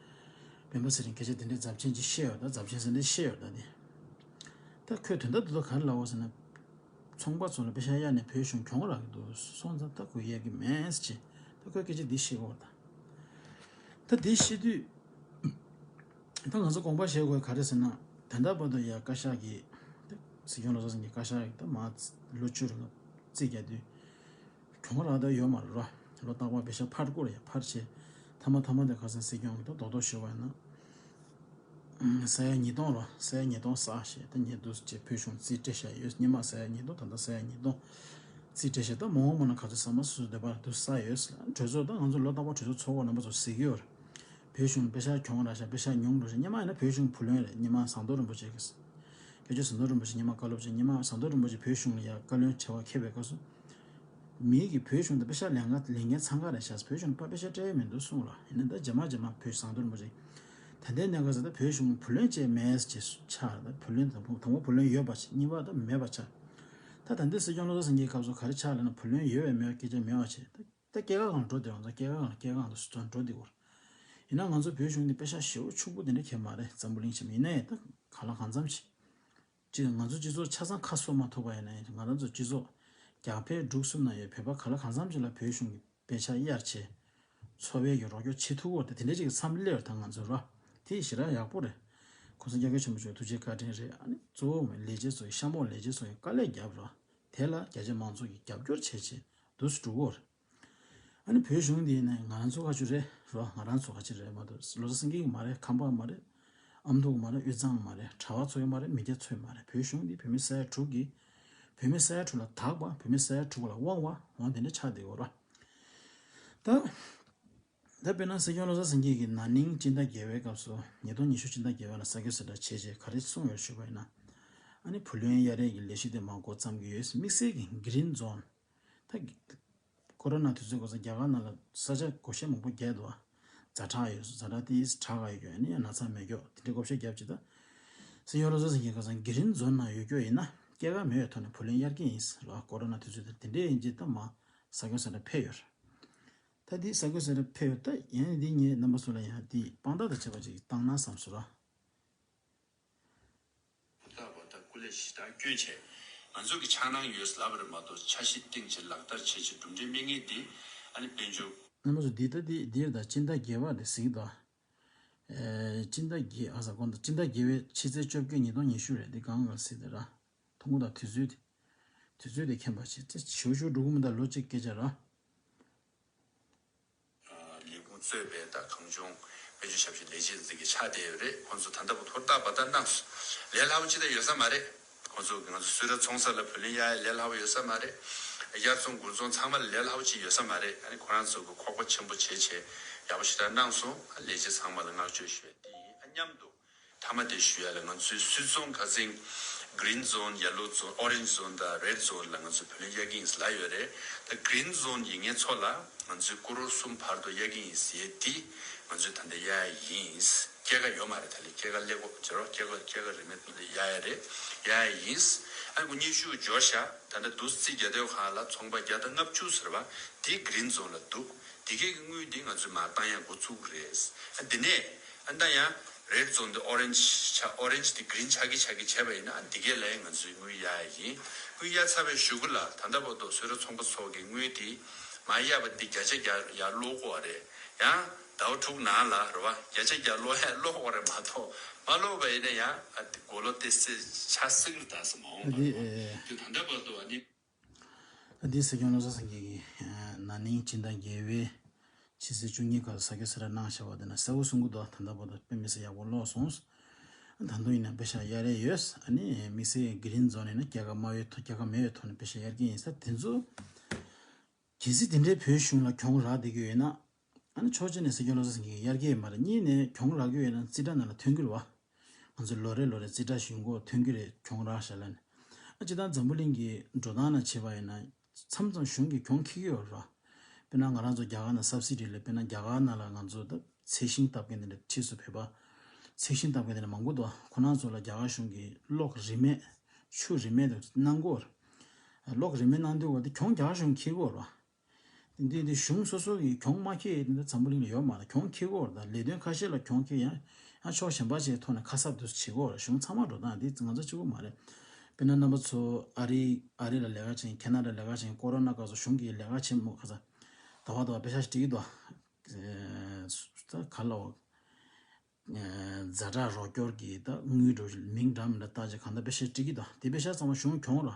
སྤེན་པ་ཚེ་རིང་སྐད་ཆ་དེ་འདྲའི་ཚབས་ཆེན་ཅིག་བཤད་ཡོད། ད་ཚབས་ཆེན་ཟེར་འདི་བཤད་ཡོད། ད་དེ་ད་ཁོས་དོན་དག་འདི་ཚོ་ག་རེ་ལབ་པ་ཟེར་ན། ཚོང་པ་ཚོ་ལ་པེ་ཤག་གཡར་ནས་བོད་གཞུང་གྱོང་རག་གི་འདུག་སོང་ཙང་ད་ཁོས་གཡར་གྱི་མེད་ཟེར། ད་ཁོས་སྐད་ཆ་འདི་བཤད་ཡོད་ད། ད་འདི་བཤད་དུས། ད་ང་ཚོ་དགོངས་པ་བཞེས་དགོས་ག་རེ་ཟེར་ན། ད་ལྟ་བར་དུ་ཡ་བཀའ་ཤག་གིས་ད་སྲིད་སྐྱོང་བློ་བཟང་སེང་གེ་བཀའ་ཤག་གིས་ད་མར་ལོ་བཅུ་རིང་ལ་རྩིས་རྒྱག་དུས་གྱོང་རག་ད་ཡོད་མ་རེད་ར། ལོ་རྟག་པར་པེ་ཤག་འཕར་དགོས་རེད། ཡ་འཕར་བྱས་མཐའ་མ་མཐའ་མ་དེ་ཁ་སང་སྲིད་སྐྱོང་གིས་ད་རྡོག་རྡོག་ཞུ་བ་ཡིན་ན། ས་ཡ་ཉིས་སྟོང་ར། ས་ཡ་ཉིས་སྟོང་བསགས་བྱས་ད་ཉེ་དུས་ཅིག་བོད་གཞུང་རྩིས་སྤྲད་བཞག་ཡོད། སྔོན་མ་ས་ཡ་ཉིས་སྟོང་། ད་ལྟ་ས་ཡ་ཉིས་སྟོང་རྩིས་སྤྲད་བཞག་ད་མ་འོངས་པ་ན་ག་ཚོད་བསགས་ན་སོ་སོའི་འདོད་པ་ལ་དུ་བསགས་ཡོད། གྲོས་ཚོགས་ད་ང་ཚོ་ལོ་རྟག་པར་གྲོས་ཚོགས་ཚོགས་སྐོར་རྣམ་པ་ཚོ་གཟིགས་ཀྱི་ཡོད་རེད། བོད་གཞུང་པེ་ཤག་གྱོང་རག་ཤག་པེ་ཤག་ཉུང་འགྲོ་ཤག་སྔོན་མ་ཡིན་ན་བོད་གཞུང་བུ་ལོན་རེད། སྔོན་མ་ཟངས་མདོག་རིན་པོ་ཆེ་གི་སྐྱབས་རྗེ་ཟངས་མདོག་རིན་པོ་ཆེ་སྔོན་མ་བཀའ་སློབ་ཆེན། སྔོན་མ་ཟངས་མདོག་རིན་པོ་ཆེ་བོད་གཞུང་ལ་ཡ་བཀའ་བློན་བྱ་བ་འཁྱེར་བའི་སྐབས་སུ། མིའི་གི་བོད་གཞུང་དུ་པེ་ཤག་ལེན་ག་ལེན་མཁན་འཚང་ཁ་རེད་ཤག་བོད་གཞུང་ལ་ཕར་པེ་ཤག་སྤྲད་ཡས་མི་འདུག་གསུངས་ལ། ཡིན་ན་ད་རྗེས་མ་རྗེས་མ་བོད་ཟངས་མདོག་རིན་པོ་ཆེ། ད་ལྟའི་གནས་སྐབས་སུ་ད་བོད་གཞུང་བུ་ལོན་བཅས་མེད་ཅེས་ཆགས། ད་བུ་ལོན་དང་པོ་དང་པོ་བུ་ལོན་ཡོད་པ་ཆགས། གཉིས་པ་ད་མེད་པ་ཆགས། ད་ད་ལྟའི་སྲིད་སྐྱོང་བློ་བཟང་སེང་གེའི་སྐབས་སུ་ག་རེ་ཆགས་ལབ་ན་བུ་ལོན་ཡོད་པའི་མེད་པའི་སྐད་ཆ་མེད་པ་བྱས། ད་ད་སྐྱེད་ཀ་གང་འགྲོ་བསྡད་པ་ཚོ་སྐྱེད་ཀ་གང་སྐྱེད་ཀ་གང་དུ་སུ་ཚོ་འགྲོ་བསྡད་ཡོད། ཡིན་ན་ང་ཚོ་བོད་གཞུང་འདི་པེ་ཤག་ཞེ་པོ་ཕྱུག་པོ་དེ་འདྲ་གང་ཡང་མ་རེད། འཛམ་བུ་གླིང་ཆེན་མོ་ཡིན་ན་ཡང་ད་གང་ལ་གང་འཚམ་ཅིག་ཅིག་ང་ཚོ་སྤྱི་ཚོགས་ཆ་ཚང་ཁ་གསོ་མ་ཐུབ་པ་ཡིན་ན་ཡང་ང་རང་ཚོ་སྤྱི་ཚོགས་རྒྱ་བལ་འབྲུག་གསུམ་ན་ཡོད་བོད་པ་གང་ལ་གང་འཚམ་ཅིག་ལ་བོད་གཞུང་གི་པེ་ཤག་གཡར་བྱས། འཚོ་བའི་གི་རོགས་སྐྱོར་བྱེད་ཐུབ་ཀྱི་ཡོད་རེད། དེ་འདྲའི་ཅིག་གི་བསམ་བློ་སླེབས་ཡོད་རེད་ད་ང་ཚོ་ར། དེ་ཞེ་དྲག་ཡག་པོ་རེད། ཁོང་ཚོ་རྒྱ་གར་ཆེན་པོ་ཆོས་ཐུགས་རྗེ་བཀའ་དྲིན་རེད། ཨ་ནི་གཙོ་བོ་ལས་བྱེད་ཚོ་ཡི་གཤམ་འོག་ལས་བྱེད་ཚོ་ཡི་དཀའ་ལས་བརྒྱབ་ར། དེ་ལ་རྒྱ་ཆེ་མང་ཚོགས་ཀྱི་རྒྱབ་སྐྱོར་བྱས་བྱས་འདུག་སེ་འགྲོ་གི་ཡོད་རེད། ཨ་ནི་བོད་གཞུང་འདི་ནས་ང་རང་ཚོ་ཁ་ཆུ་རེད་རོ། ང་རང་ཚོ་ཁ་ཆུ་རེད་མ་གཏོགས་བློ་བཟང་སེང་གེ་གི་མ་རེད། ཁམས་པ་མ་རེད། ཨ་མདོ་གི་མ་རེད། དབུས་གཙང་གི་མ་རེད། གྲྭ་པ་ཚོ་ཡི་མ་རེད། མི་སྐྱ་ཚོ་ཡི་མ་རེད། བོད་གཞུང་འདི་བོད་མི་ས་ཡ་དྲུག་གི་བོད་མི་ས་ཡ་དྲུག་ལ་དག་པ། བོད་མི་ས་ཡ་དྲུག་ལ་དབང་བ་འོང་དེ་འདྲ་ཆགས་བསྡད་ཡོད་རེད། ད་ད་དཔེར་ན་སྲིད་སྐྱོང་བློ་བཟང་སེང་གེ་གིས་ན་ནིང་སྤྱི་ཟླ་བརྒྱད་པའི་སྐབས་སུ་ཉིས་སྟོང་ཉི་ཤུ་སྤྱི་ཟླ་བརྒྱད་པ་ལ་ས་ཁུལ་གསལ་བསྒྲགས་བྱས་རྗེས་ག་རེ་གསུངས་ཡོད་ཞུས་པ་ཡིན་ན། ཨ་ནི་བུ་ལོན་གཡར་ཡས་ཀྱི་ལས་གཞི་དེ་མར་འགོ་བརྩམས་ཀྱི་ཡོད། དམིགས་བསལ་གྱི་གི་རིན་རྫོང་ད་ཀོ་རོ་ན་དུས་ཚོད་སྐབས་སུ་རྒྱ་གར་ནང་ལ་ས་ཆ་བགོ་བཤའ་མང་པོ་བརྒྱབ་འདུག་ཛ་དྲག་ཡོད། ཛ་དྲག་དེ་དྲག་ག་ཡོད་ཀྱང་ཨ་ནི་ཡང་ན་ཚ་མེད་ཀྱོག་དེ་འདྲའི་བགོ་བཤའ་བརྒྱབ་ཅིག་ད་ སྲིད་སྐྱོང་བློ་བཟང་སེང་གེ་ཁ་སང་གྷི་རིན་ཛོན་ནང་ཡོད་རྒྱུ་ཡིན་ན་སྐྱེད་ཀ་མེད་པའི་ཐོག་ནས་བུ་ལོན་གཡར་གྱི་ཡིན་ཟེར་བ། ཀོ་རོ་ན་དུས་ཚོད་དེ་དེ་འདྲའི་ཡིན་གྱི་ད་མ་ས་ཁོ་ས་ར་ཕེབས་ཡོད་རེད། ད་འདི་ས་ཁོ་ས་ར་ཕེབས་ཡོད། ད་ཡིན་ནའི་འདི་ངས་རྣམ་པ་ཚོ་ལ་ཡང་འདི་དཔང་རྟགས་དང་བཅས་པ་ཅིག་བཏང་ན་བསམ་སོང་ར། ཧུར་ཐག་འབད་ཐག་སྐུ་ལས་ཞེ་དྲག་བསྐྱོན་བྱས། ང་ཚོ་གི་འཆར་སྣང་ཡོད་ལབ་རེད་མ་གཏོགས་འཆར་གཞི་སྟེང་ཆེ་ལག་བསྟར་བྱེད་ཆེད་གྲུབ་འབྲས་མེད་ངེས་འདི་ཨ་ནི་དཔལ་འབྱོར། རྣམ་པ་ཚོ་འདི་ལྟ་འདི་འདིར་ད་སྤྱི་ཟླ་བརྒྱད་པ་རེད་ཟིག་ད། ཨེ། སྤྱི་ཟླ་བརྒྱད་ཨ་ས་དགོང་དག་སྤྱི་ཟླ་བརྒྱད་པའི་ཕྱི་ཚེས་བཅོ་བརྒྱད་ཉིས་སྟོང་ཉི་ཤུ་རེད། འདི་གང་ག་ཟིག་ད་ར། ཐུང་ངུ་དང་དུས་ཚོད་དེ། དུས་ཚོད་དེ་མཁྱེན་པ་བྱེད་ཚེ་ཞུ་ཞུ་འགྲོ་གི་མི་འདུག་ལོ་གཅིག་སྐད་ཆ་ར། ལས་ཁུངས་གཙོས་པའི་དང་གངས་ལྗོངས་དཔལ་འབྱོར་ཞབས་ཞུ་ལས་བྱེད་འཛིན་གྱི་ཆགས་བསྡད་ཡོད་རེད། ཁོང་ཚོ་ད་ལྟ་བར་ཧུར་ཐག་འབད་ཐག་གནང་སོང་། ལས་སླ་པོ་ཅི་ད་ཡོད་ས་མ་རེད། ཁོང་ཚོ་ང་ཚོ་གསོལ་རས་ཚོང་ས་ལ་བུ་ལོན་གཡར་ཡ་ལས་སླ་པོ་ཡོད་ས་མ་རེད། གཡར་ཚོང་སྒུག་ཚོང་ཚང་མ་ལ་ལས་སླ་པོ་ཅིག་ཡོད་ས་མ་རེད། ཨ་ནི་ཁོ་རང་ཚོ་གི་ཁོག་པ་ཆེན་པོ་བྱས་བྱས་ཡག་པོ་ཞེ་དྲག་གནང་སོང་། ལས་བྱེད་ཚང་མ་ལ་བསྔགས་བརྗོད་ཞུ་ཡ་དེ་ཡིན། ཨ་མཉམ་དུ་མཐའ་མ་དེ་ཞུ་ཡ་ལ་ང་ཚོའི་སུད་ཚོང་ཁ་སང་Green Zone, Yellow Zone, Orange Zone དང་Red Zone ལ་ང་ཚོ་བུ་ལོན་གཡར་གྱི་ཡིན་ལབ་ཡོད་རེད། ད་Green Zone ཡིན་མཁན་ཚོ་ལ་ང་ཚོས་ཀོ་རོར་གསུམ་བར་དུ་གཡར་གྱི་ཡིན་ཟེར་ཡས་འདི་ང་ཚོས་ད་ལྟ་གཡར་ཡ་ཡིན། སྐྱེད་ཀ་ཡོད་མ་རེད། ད་ལས་སྐྱེད་ཀ་ལེགས་པོ་བྱེད་རོགས། སྐྱེད་ཀ་སྐྱེད་ཀ་རིན་མེད་ཐོག་ནས་གཡར་ཡ་རེད། གཡར་ཡ་ཡིན། ཨ་ཁུ་སྙན་ཞུ་འབྱོར་ཤག་ད་ལྟ་འདུག་སེ་རྒྱ་སྟོད་ཁང་ལ་ཚོང་པ་བརྒྱ་དང་ལྔ་བཅུ་ཟེར་བ་དེ་Green Zone ལ་འདུག་དེ་གའི་དངུལ་འདི་ང་ཚོས་མར་བཏང་ཡ་འགོ་ཚུགས་རེད། ཨ་དེ་ནས་ཨ་ད་ཡང་Red Zone དེ་Orange ཆགས། Orange དེ་Green ཆགས་ཀྱི་ཆགས་ཀྱི་བྱས་པ་ཡིན་ན་ཨ་འདི་གའི་ལ་ཡང་ང་ཚོས་དངུལ་གཡར་ཡ་ཡིན། དངུལ་གཡར་ཚར་བའི་གཞུག་གུ་ལ་ད་ལྟ་བར་དུ་སུད་ཚོང་ཁང་ཚོ་གི་དངུལ་དེ་མར་གཡར་བ་འདི་བརྒྱ་ཆ་བརྒྱ་ཡར་སློག་དགོས་པ་རེད། ཡང་ཟླ་བ་དྲུག་ནང་ལ་རེད་བ། བརྒྱ་ཆ་བརྒྱ་སློག་ཡ་སློག་དགོས་རེད་མ་གཏོགས་མ་སློག་པ་ཡིན་ན་ཡང་ཨ་འདི་གོ་ལོ་ཏོག་ཙམ་ཆགས་སྲིད་ཀྱི་རེད། ད་སེ་མ་འོངས་པ་ལ་དེ་ད་ལྟ་བར་དུ་ཨ་ནི། ད་འདི་སྲིད་སྐྱོང་བློ་བཟང་སེང་གེ་གིས་ན་ནིང་སྤྱི་ཟླ་བརྒྱད་པའི་ཕྱི་ཚེས་བཅུ་གཉིས་ཁར་ས་ཁོ་ས་ར་གནང་བཞག་པ་དེ་ན་གསལ་པོ་གསུང་གི་འདུག་ད་ལྟ་བར་དུ་དཔེ་མི་སྲིད་ཡག་པོ་ཀློག་སོང་། ད་དུང་ཡིན་ན་པེ་ཤག་གཡར་ཡས་ཡོད། ཨ་ནི་དམིགས་བསལ་Green Zone ཡིན་ན་སྐྱེད་ཀ་དམའ་བའི་ཐོག་སྐྱེད་ཀ་མེད་པའི་ཐོག་ནས་པེ་ཤག་གཡར་གྱི་ཡིན་ས་དེ་ཚོ། གལ་སྲིད་དེ་འདྲའི་བོད་གཞུང་ལ་གྱོང་རག་བསྡད་ཀྱི་ཡོད་ན། ཨ་ནི་ཕྱོགས་གཅིག་ནས་སྲིད་སྐྱོང་བློ་བཟང་སེང་གེ་གཡར་གྱི་ཡོད་མ་རེད། གཉིས་ནས་གྱོང་རག་གི་ཡོད་ན་རྩིས་ཁྲ་ནང་ལ་ཐོན་གྱི་རེད་བ། ང་ཚོ་ལོ་རེ་ལོ་རེ་རྩིས་ཁྲ་ཞུ་འགོ་ཐོན་གྱི་རེད། གྱོང་རག་ཤག་ལབ་ནས། ཨ་སྤྱིར་བཏང་འཛམ་བུ་གླིང་གི་འགྲོ་སྟངས་ནང་བྱས་པ་ཡིན་ན་མཚམས་མཚམས་གཞུང་གིས་གྱོང་འཁྱེར་གྱི་ཡོད་རེད་བ། དཔེར་ན་ང་རང་ཚོ་རྒྱ་གར་ནང་སབ་སི་ཌི་ལབ། དཔེར་ན་རྒྱ་གར་ནང་ལ་ང་ཚོ་ད་ཚལ་ཞིང་བཏབ་མཁན་དེ་འདྲ་ཕྱིས་སུ་བོད་པ་ཚལ་ཞིང་བཏབ་མཁན་དེ་འདྲ་མང་པོ་འདུག་ཁོ་རང་ཚོ་ལ་རྒྱ་གར་གཞུང་གིས་གློག་རིན་མེད་ཆུ་རིན་མེད་དུ་གནང་གི་ཡོད་རེད། གློག་རིན་མེད་གནང་དུས་བ་དེ་གྱོང་རྒྱ་གར་གཞུང་འཁྱེར་གྱི་ཡོད་རེད་བ། འདི་འདི་གཞུང་སོ་སོ་གིས་གྱོང་མ་འཁྱེར་ཡས་འདི་འཛམ་བུ་གླིང་ལ་ཡོད་མ་རེད། གྱོང་འཁྱེར་གྱི་ཡོད་རེད། ད་ལས་དོན་ཁ་ཤས་ལ་གྱོང་འཁྱེར། ཡང་ཡང་ཕྱོགས་གཞན་པ་ཞིག་ཐོག་ནས་ཁ་གསབ་དུ་བྱེད་ཀྱི་ཡོད་རེད། གཞུང་ཚང་མ་འགྲོ་སྟངས་འདི་ང་ཚོ་གཅིག་པུ་མ་རེད། དཔེར་ན་རྣམ་པ་ཚོ་ཨ་རི་ཨ་རི་ལ་ལས་ཀ་བྱེད་མཁན། ཁེ་ན་ཌ་ལ་ལས་ཀ་བྱེད་མཁན། ཀོ་རོ་ན་སྐབས་སུ་གཞུང་གིས་ལས་ཀ་བྱེད་མོ་ཁ་ས་ད་བ་ད་བ་པེ་ཤག་ཞིག་སྤྲད་ཀྱི་འདུག་ད་ག་ལ་འོ། ཛ་དྲག་རོགས་སྐྱོར་གྱི་ད་དངུལ་འགྲོ་མིང་འདྲ་མི་འདྲ་བཏགས་བྱས་གང་ལྟར་པེ་ཤག་སྤྲད་ཀྱི་འདུག་དེ་པེ་ཤག་ཚང་མ་གཞུང་གྱོང་ར།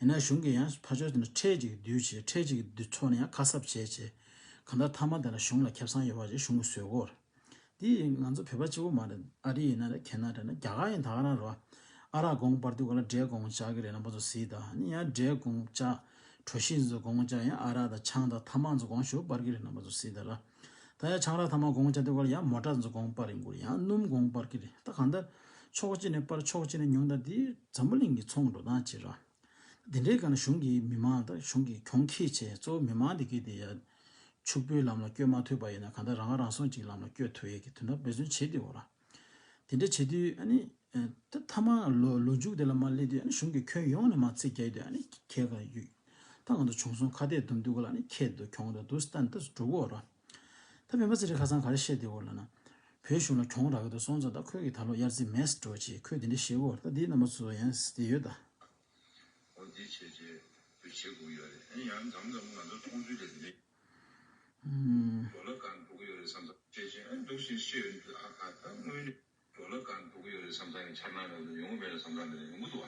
ཡིན་ན་གཞུང་གིས་ཡང་ཕར་ཕྱོགས་དེ་ནས་ཁྲལ་ཅིག་བསྡུས་བྱས། ཁྲལ་ཅིག་བསྡུས་ཚོགས་ནས་ཡང་ཁ་གསབ་བྱས་བྱས། གང་ལྟར་མཐའ་མ་དེ་ལ་གཞུང་ལ་ཁེ་བཟང་ཡོད་པ་ཅིག་གཞུང་གིས་བཟོས་ཀྱི་ཡོད་རེད། དེ་ང་ཚོ་བོད་པ་གཅིག་པུ་མ་རེད། ཨ་རི་ཡིན་ན་རེད། ཁེ་ན་ཌ་ཡིན་ན། རྒྱ་གར་ཡིན་ད་ག་རང་རེད་བ། ཨ་རག་གོང་སྤར་དུས་ག་ལ་འབྲས་གོང་བཅག་གི་རེད། རྣམ་པ་ཚོ་གཟིགས་དང་། ཨ་ནི་ཡང་འབྲས་གོང་བཅག་གྲོ་ཞིབ་ཚོ་གོང་བཅག་ཡང་ཨ་རག་དང་ཆང་དང་ཐ་མག་ཚོ་གོང་ཞུ་སྤར་གི་རེད། རྣམ་པ་ཚོ་གཟིགས་དང་ར། ད་ཡང་ཆང་རག་ཐ་མག་གོང་བཅག་དུས་ག་ལ་ཡང་མོ་ཊ་ཚོ་གོང་སྤར་ཡིན་དགོས་རེད། ཡང་སྣུམ་གོང་སྤར་གི་རེད། ད་གང་ལྟར་ཕྱོགས་གཅིག་ནས་སྤར་ཕྱོགས་གཅིག་ནས་ཉུང་། ད་འདི་འཛམ་བུ་གླིང་གི་ཚོང་འགྲོ་སྟངས་ཅིག་ར། འདི་འདྲའི་སྒང་ནས་གཞུང་གིས་མི་མང་དང་གཞུང་གིས་གྱོང་འཁྱེར་བྱས། གཙོ་བོ་མི་མང་འདི་གིས་དེ་ཡ་ཕྱུག་པོའི་ལམ་ལ་བསྐྱོད་མ་ཐུབ་པ་ཡིན་ན། གང་ལྟར་རང་ཁ་རང་གསོ་ཅིག་ལམ་ལ་བསྐྱོད་ཐུབ་ཡས་ཀྱི་དོན་དག་འབད་བརྩོན་བྱེད་དུས་འོ་ར། དེ་འདྲ་བྱེད་དུས་ཨ་ནི་ད་མཐའ་མ་ལོ་ལོ་མཇུག་དེ་ལ་མར་སླེབས་དུས་ཨ་ནི་གཞུང་གིས་ཁྱོན་ཡོངས་ནས་མར་རྩིས་རྒྱག་དུས་ཨ་ནི་ཁྱད་ག་ཡོད། ད་ང་ཚོ་བྱུང་སོང་། ཁ་གཏད་བསྡོམས་དུས་ག་ལ་ཨ་ནི་ཁྱད་དུ་གྱོང་དུ་འདུག་སྟན་ད་འགྲོ་གི་འོ་ར། ད་སྤེན་པ་ཚེ་རིང་ཁ་སང་ག་རེ་བཤད་དེ་འོ་ལ་ན། བོད་གཞུང་ལ་གྱོང་རག་གི་འདུག་སོང་ཙང་ད་ཁོས་ཀྱིས་ད་ལོ་གཡར་རྩིས་མེད་འགྲོ་ཅེས་ཁོས་དེ་འདྲ་བཤད་གི་འོ། ད་འདི་རྣམ་པ་ཚོ་ཡང་གཟིགས་དེ་ཡོད་ད། འོ་འདི་བྱས་རྗེས་བོད་བྱེད་དགོས་ཡོད་རེད། ཨ་ནི་ཡང་མཚམས་མཚམས་ང་ཚོ་མཐོང་ཚུལ་དེ་འདི་འདྲ། ཨུམ། ཌོ་ལར་གང་འགྲོ་གི་ཡོད་རེད་བསམ་ཙང་བྱས་རྗེས་ཨ་ནི་འདུག་བཞིན་ཤེས་ཡོན་དུ་ཨ་ཁ་ད་དངོས་གནས། ཌོ་ལར་གང་འགྲོ་གི་ཡོད་རེད་བསམ་ས་ཡང་འཆར་སྣང་ཡོད་ཡོང་གི་མེད་ལ་བསམ་ས་མེད་ལ་ཡོང་གི་འདུག་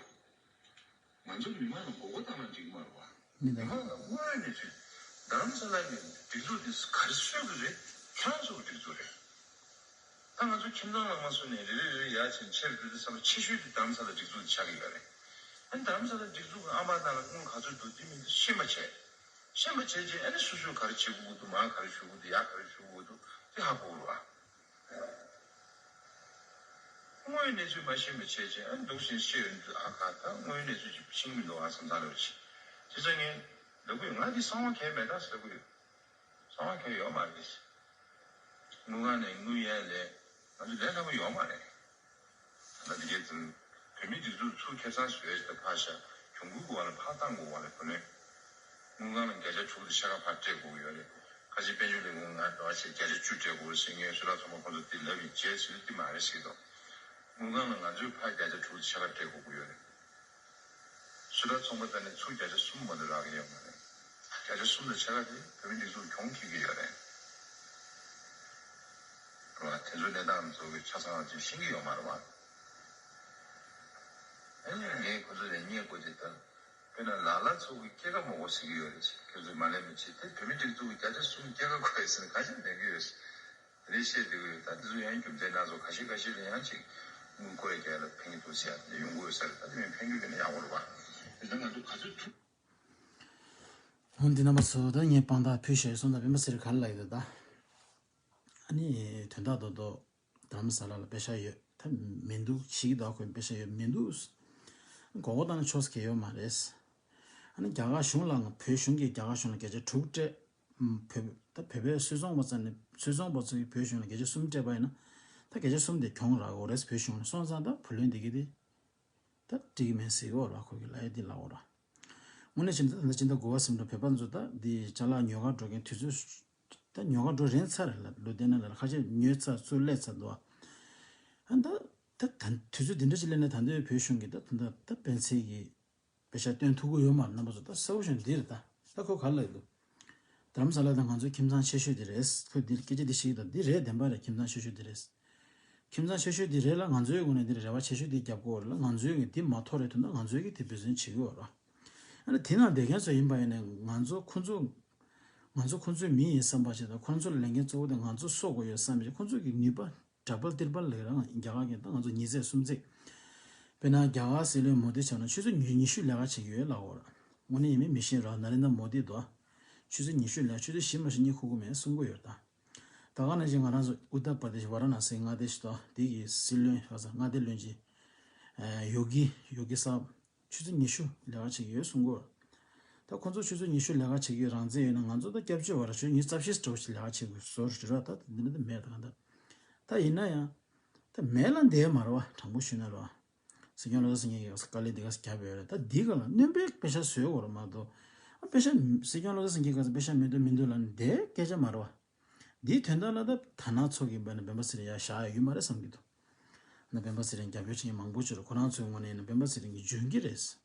བ། ང་ཚོ་མི་མང་ལ་མགོ་སྐོར་བཏང་ན་འགྲིག་གི་མ་རེད་བ། མི་མང་ལ་དངོས་ཡོད་གནས་ཚུལ། རྡ་རམ་ས་ལ་གི་སྒྲིག་འཛུགས་འདི་ག་རེ་བཟོས་གི་རེད། ཁྱེད་རང་ཚོ་གི་སྒྲིག་འཛུགས་རེད། ད་ང་ཚོ་ཁྱིམ་ཚང་ལ་མ་སོང་ནས་རེ་རེ་རེ་རེ་ཡར་ཕྱིན་ཆེར་འགྲོ་དུས་ཚང་མ་ཆེ་ཤོས་དེ་རྡ་རམ་ས་ལ་སྒྲིག་འཛུགས་དེ་ཆགས་ཀྱི་ཡོད་རེད། ཨ་ནི་རྡ་རམ་ས་ལ་སྒྲིག་འཛུགས་ཀྱི་ཨ་མ་ཏང་ལ་དངུལ་ག་ཚོད་འདུག་དེ་མི་འདུག་ཤེས་པ་བྱས། ཤེས་པ་བྱས་རྗེས་ཨ་ནི་སོ་སོས་ག་རེ་བྱེད་དགོས་ཀྱི་འདུག་མར་ག་རེ་ཞུ་དགོས་འདུག་ཡར་ག་རེ་ཞུ་དགོས་འདུག་དེ་ཧ་གོ་དགོས་རེད་བ། དངོས་ཡོད་གནས་ཚུལ་མ་ཤེས་པ་བྱས་རྗེས་ཨ་འདུག་བཞིན་ཤེས་ཡོན་དུ་ཨ་ཁ་ད་དངོས་ཡོད་གནས་ཚུལ་ཅིག་ཤེས་ཀྱི་མི་འདུག་ཨ་བསམ་བློ་ཅིག་བྱས་ཙང་ངས་ལབ་ཀྱི་ཡོད། ང་འདི་གསང་བ་གས་མེད་ད་ཟེར་ལབ་ཀྱི་ཡོད། གསང་བ་གས་ཡོད་མ་རེད། དངུལ་ཁང་ནས་དངུལ་གཡར་ལས་ང་ཚོ་ལས་སླ་པོ་ཡོད་མ་རེད། ད་དེ་གའི་དུས་བོད་མི་སྒྲིག་འཛུགས་ཚུར་ཁེ་བཟང་བཟོས་ཏེ་ཕར་བཞག་གྱོང་གུན་གྱི་བར་ལ་ཕར་བཏང་དགོས་པ་རེད། བུ་ལོན་དངུལ་ཁང་ལ་བརྒྱ་ཆ་དྲུག་དང་ཕྱེད་ཀ་ཕར་སྤྲད་དགོས་ཀྱི་ཡོད་རེད། ཁ་ཆེ་དཔལ་འབྱོར་ལས་ཁུངས་ང་འདྲ་བ་བྱས་བརྒྱ་ཆ་བཅུ་སྤྲད་དགོས་རེད་ཟེར། ངས་སུ་ར་ཚོང་པ་ཁོང་ཚོ་དེ་ལབ་ཡིན། བྱས་ཟིན་དེ་མ་རེད་ཟེར་གྱི་འདུག་དངུལ་ཁང་ལ་ང་ཚོས་ཕར་བརྒྱ་ཆ་དྲུག་དང་ཕྱེད་ཀ་སྤྲད་དགོས་ཀྱི་ཡོད་རེད། སུ་ར་ཚོང་པ་ད་ནི་ཚུར་བརྒྱ་ཆ་གསུམ་མ་གཏོགས་རག་གི་ཡོད་མ་རེད། བརྒྱ་ཆ་གསུམ་དང་ཕྱེད་ཀ་དེ་བོད་མི་སྒྲིག་འཛུགས་གྱོང་ཁེགས་ཀྱི་ཡོད་རེད། རེད་བ། དེ་ཚོའི་གནས་སྟངས་ཚོ་གི་ཆ་ཚང་ཅིག་ཤེས་ཀྱི་ཡོད་མ་རེད་བ། ཨ་ནི་ངས་ཁོ་ཚོ་ལ་བརྙས་བཀོད་དེ་ལྟར། དཔེར་ན་ལ་ལ་ཚོ་གི་སྐྱེད་ཀ་མ་དགོས་ཟེར་གྱི་ཡོད་རེད། ཁྱོད་ཚོས་མ་ལས་མི་བྱེད་དེ། བོད་མི་སྒྲིག་འཛུགས་ཀྱི་བརྒྱ་ཆ་གསུམ་སྐྱེད་ཀ་དགོས་ཟེར་ན་ག་ཞིག་ལེན་གྱི་ཡོད་ཟེར། དེ་རིང་བཤད་བསྡད་ཀྱི་ཡོད། ད་དེ་ཚོ་ཡང་རྒྱུ་མཚན་སྣ་ཚོགས་ཁ་ཤས་ཁ་ཤས་ལ་ཡང་ཅིག་དངུལ་སྒོར་རྒྱག་ལ་ཕན་གྱི་འདུག་ཟེར་ཡ་དེ་ཡོང་གི་ཡོད་ས་རེད། ད་དེ་མིན་ཕན་གྱི་ཡོད་ན་ཡག་པོ་རེད་བ། དེ་ཚོ་ང་ཚོ་ག་ཚོད་ཐུབ། འོན་ཏེ་རྣམ་པ་ཚོ། ད་ངས་དཔང་རྟགས་ཕུལ་བཞག་སོང་། ད་སྤེན་པ་ཚེ་རིང་ག་རེ་ལབ་ཡོད་ད། ཨ་ནི་དོན་དག་རྡོག་རྡོག་རྡ་རམ་ས་ལ་ལ་པེ་ཤག་ཡོད་ད་མི་འདུག་ཞིག་ད་ཁོས་པེ་ཤག་ཡོད་མི་འདུག་མགོ་སྐོར་བཏང་ན་ཆོག་ས་གང་ཡོད་མ་རེད། ཨ་ནི་རྒྱ་གར་གཞུང་ལ་ང་བོད་གཞུང་གིས་རྒྱ་གར་གཞུང་ལ་བརྒྱ་ཆ་དྲུག་སྤྲད། བོད་ད་བོད་པའི་སུད་ཚོང་པ་ཚོ་ནས་སུད་ཚོང་པ་ཚོ་གིས་བོད་གཞུང་ལ་བརྒྱ་ཆ་གསུམ་སྤྲད་པ་ཡིན་ན། ད་བརྒྱ་ཆ་གསུམ་དེ་གྱོང་རག་གི་རེད། བོད་གཞུང་ལ་སོང་ཙང་ད་བུ་ལོན་དེ་གི་དེ་ད་འགྲིག་གི་མེད་ཟེར་གི་ཡོད་རེད། ཁོ་གི་ལབ་ཡ་དེ་ལབ་ཡོད་རེད། དངོས་གནས་བྱས་ན་ད་ལྟ་སྤྱི་ཟླ་དགུ་པ་ཟིན་འགྲོ། བོད་པ་ཚོ་ད་འདི་ཅ་ལག་ཉོ་གར་འགྲོ་མཁན་དུས་ཚོད་ད་ཉོ་གར་འགྲོ་རན་ཚར་རེད་ལ། ལོ་དེ་ན་ལ་ཁ་ཤས་ཉོས་ཚར་ཚུར་སླེབས་ཚར་འདུག་ཨ་ད་ད་ད་དུས་ཚོད་འདི་འདྲ་ཞིག་སླེབས་ནས་ད་འདོད་བོད་གཞུང་གིས་ད་ད་ད་ད་པེ་ཤག་གི་པེ་ཤག་བཏོན་ཐུབ་ཀྱི་ཡོད་མ་རེད། རྣམ་པ་ཚོ་ད་གསལ་པོ་ཞིག་འདི་རེད། ད་ད་ཁོ་ག་རེ་ལབ་འདུག་རྡ་རམ་ས་ལ་དང་ང་ཚོའི་ཁྱིམ་ཚང་ཆེ་ཤོས་དེ་རེད། ཁོས་འདི་སྐད་ཆ་འདི་བཤད་ཀྱི་འདུག་འདི་རེད། བདེན་པ་རེད། ཁྱིམ་ཚང་ཆེ་ཤོས་དེ་རེད། ཁྱིམ་ཚང་ཆེ་ཤོས་དེ་རེད་ལ། ང་ཚོའི་ངོས་ནས་འདི་རེ་བ་ཆེ་ཤོས་དེ་རྒྱབ་དགོས་རེད་ལ། ང་ཚོའི་ངོས་འདི་མ་ཐོར་རེད་དུས་ན་ང་ཚོའི་གི་དེ་འབད་བརྩོན་བྱེད་ཀྱི་ཡོད་རེད། ཨ་ནི་དེ་ནང་བསྡད་མཁན་ཚོ་ཡིན་པ་ཡིན་ནའི་ང་ཚོ་ཁོ་ཚོ་ང་ཚོ་ཁོ་ཚོའི་མི་ཡིན་བསམ་པ་ཞིག་དང་། ཁོ་ཚོ་ལ་ལས་འགན་གཙོ་བོ་དེ་ང་ཚོ་གསོ་དགོས་ཡོད་བསམ་པ་ཞིག་ཁོ་ཚོ་གི་ནུས་པ་ཌབ་བལ་ཏྲི་པལ་ལབ་རང་རྒྱ་གར་གྱི་ད་ང་ཚོ་ཉིས་བརྩེགས་གསུམ་བརྩེགས། དཔེར་ན་རྒྱ་གར་སྲིད་བློན་མོ་དི་ཆགས་ན་ཆུ་ཚོད་ཉི་ཉི་ཤུ་ལས་ཀ་བྱེད་ཀྱི་ཡོད་ལབ་ཡོད་རེད། དངོས་གནས་ཡིན་མིན་མི་ཤེས་ར། ན་རེན་དྲ་མོ་དི་དོ། ཆུ་ཚོད་ཉི་ཤུ་ལས་ཆུ་ཚོད་བཞི་མ་གཏོགས་གཉིད་ཁུག་གི་མེད་གསུང་གི་ཡོད་ད། ད་ག་ནང་བཞིན་ང་རང་ཚོ་ཨུ་ཏར་པར་དེ་ཤི་ཝ་ར་ཎ་སི་མངའ་སྡེ་ཞིག་དང་དེ་གི་སྲིད་བློན་ཧ་ས་མངའ་སྡེ་བློན་ཆེན་ཡོ་གི་ཡོ་གི་སཱབ་ཆུ་ཚོད་ཉི་ཤུ་ལས་ཀ་བྱེད་ཀྱི་ཡོད་གསུང་གི་ཡོད། ད་ཁོ་ཚོ་ཆུ་ཚོད་ཉི་ཤུ་ལས་ཀ་བྱེད་ཀྱི་ཡོད་རང་བཙན་ཡོད་ན། ང་ཚོ་ད་སྐྱབས་བཅོལ་བ་ར་ཆུ་ཚོད་ཉི་ཤུ་རྩ་བཞི་འདྲ་བོ་ཞིག་ལས་ཀ་བྱེད་དགོས་བཟོ་རུ་ར། ད་འདི་འདྲ་ད་མེད་ད་གང་ད། ད་ཡིན་ན་ཡང་ད་མེད་ལ་འདས་མ་རེད་བ། དྲང་པོ་ཞུས་ན་ར། སྲིད་སྐྱོང་བློ་བཟང་སེང་གེ་གིས་དཀའ་ལས་འདི་ག་ས་བརྒྱབ་ཡོད་རེད། ད་འདི་ག་ལ་སྣོན་པའི་པེ་ཤག་བཟོས་དགོས་རེད་མ་གཏོགས། ཨ་པེ་ཤག་སྲིད་སྐྱོང་བློ་བཟང་སེང་གེ་ག་ས་པེ་ཤག་མི་འདུག་མི་འདུག་ལབ་ནས་འདི་སྐད་ཆ་མ་རེད་བ། འདིའི་དོན་དག་ལ་ད་ད་ནང་ཚོགས་ཀྱི་བར་ནས་སྤེན་པ་ཚེ་རིང་ཡར་བཞག་ཡ་ཡོད་མ་རེད་བསམ་གྱི་འདུག་ན་སྤེན་པ་ཚེ་རིང་རྒྱབ་སྐྱོར་བྱེད་མཁན་མང་པོ་ཅིག་རེད། ཁོ་རང་ཚོའི་ངོས་ནས་ཡིན་ན་སྤེན་པ་ཚེ་རིང་གིས་འཇོན་གྱི་རེད། སྲིད་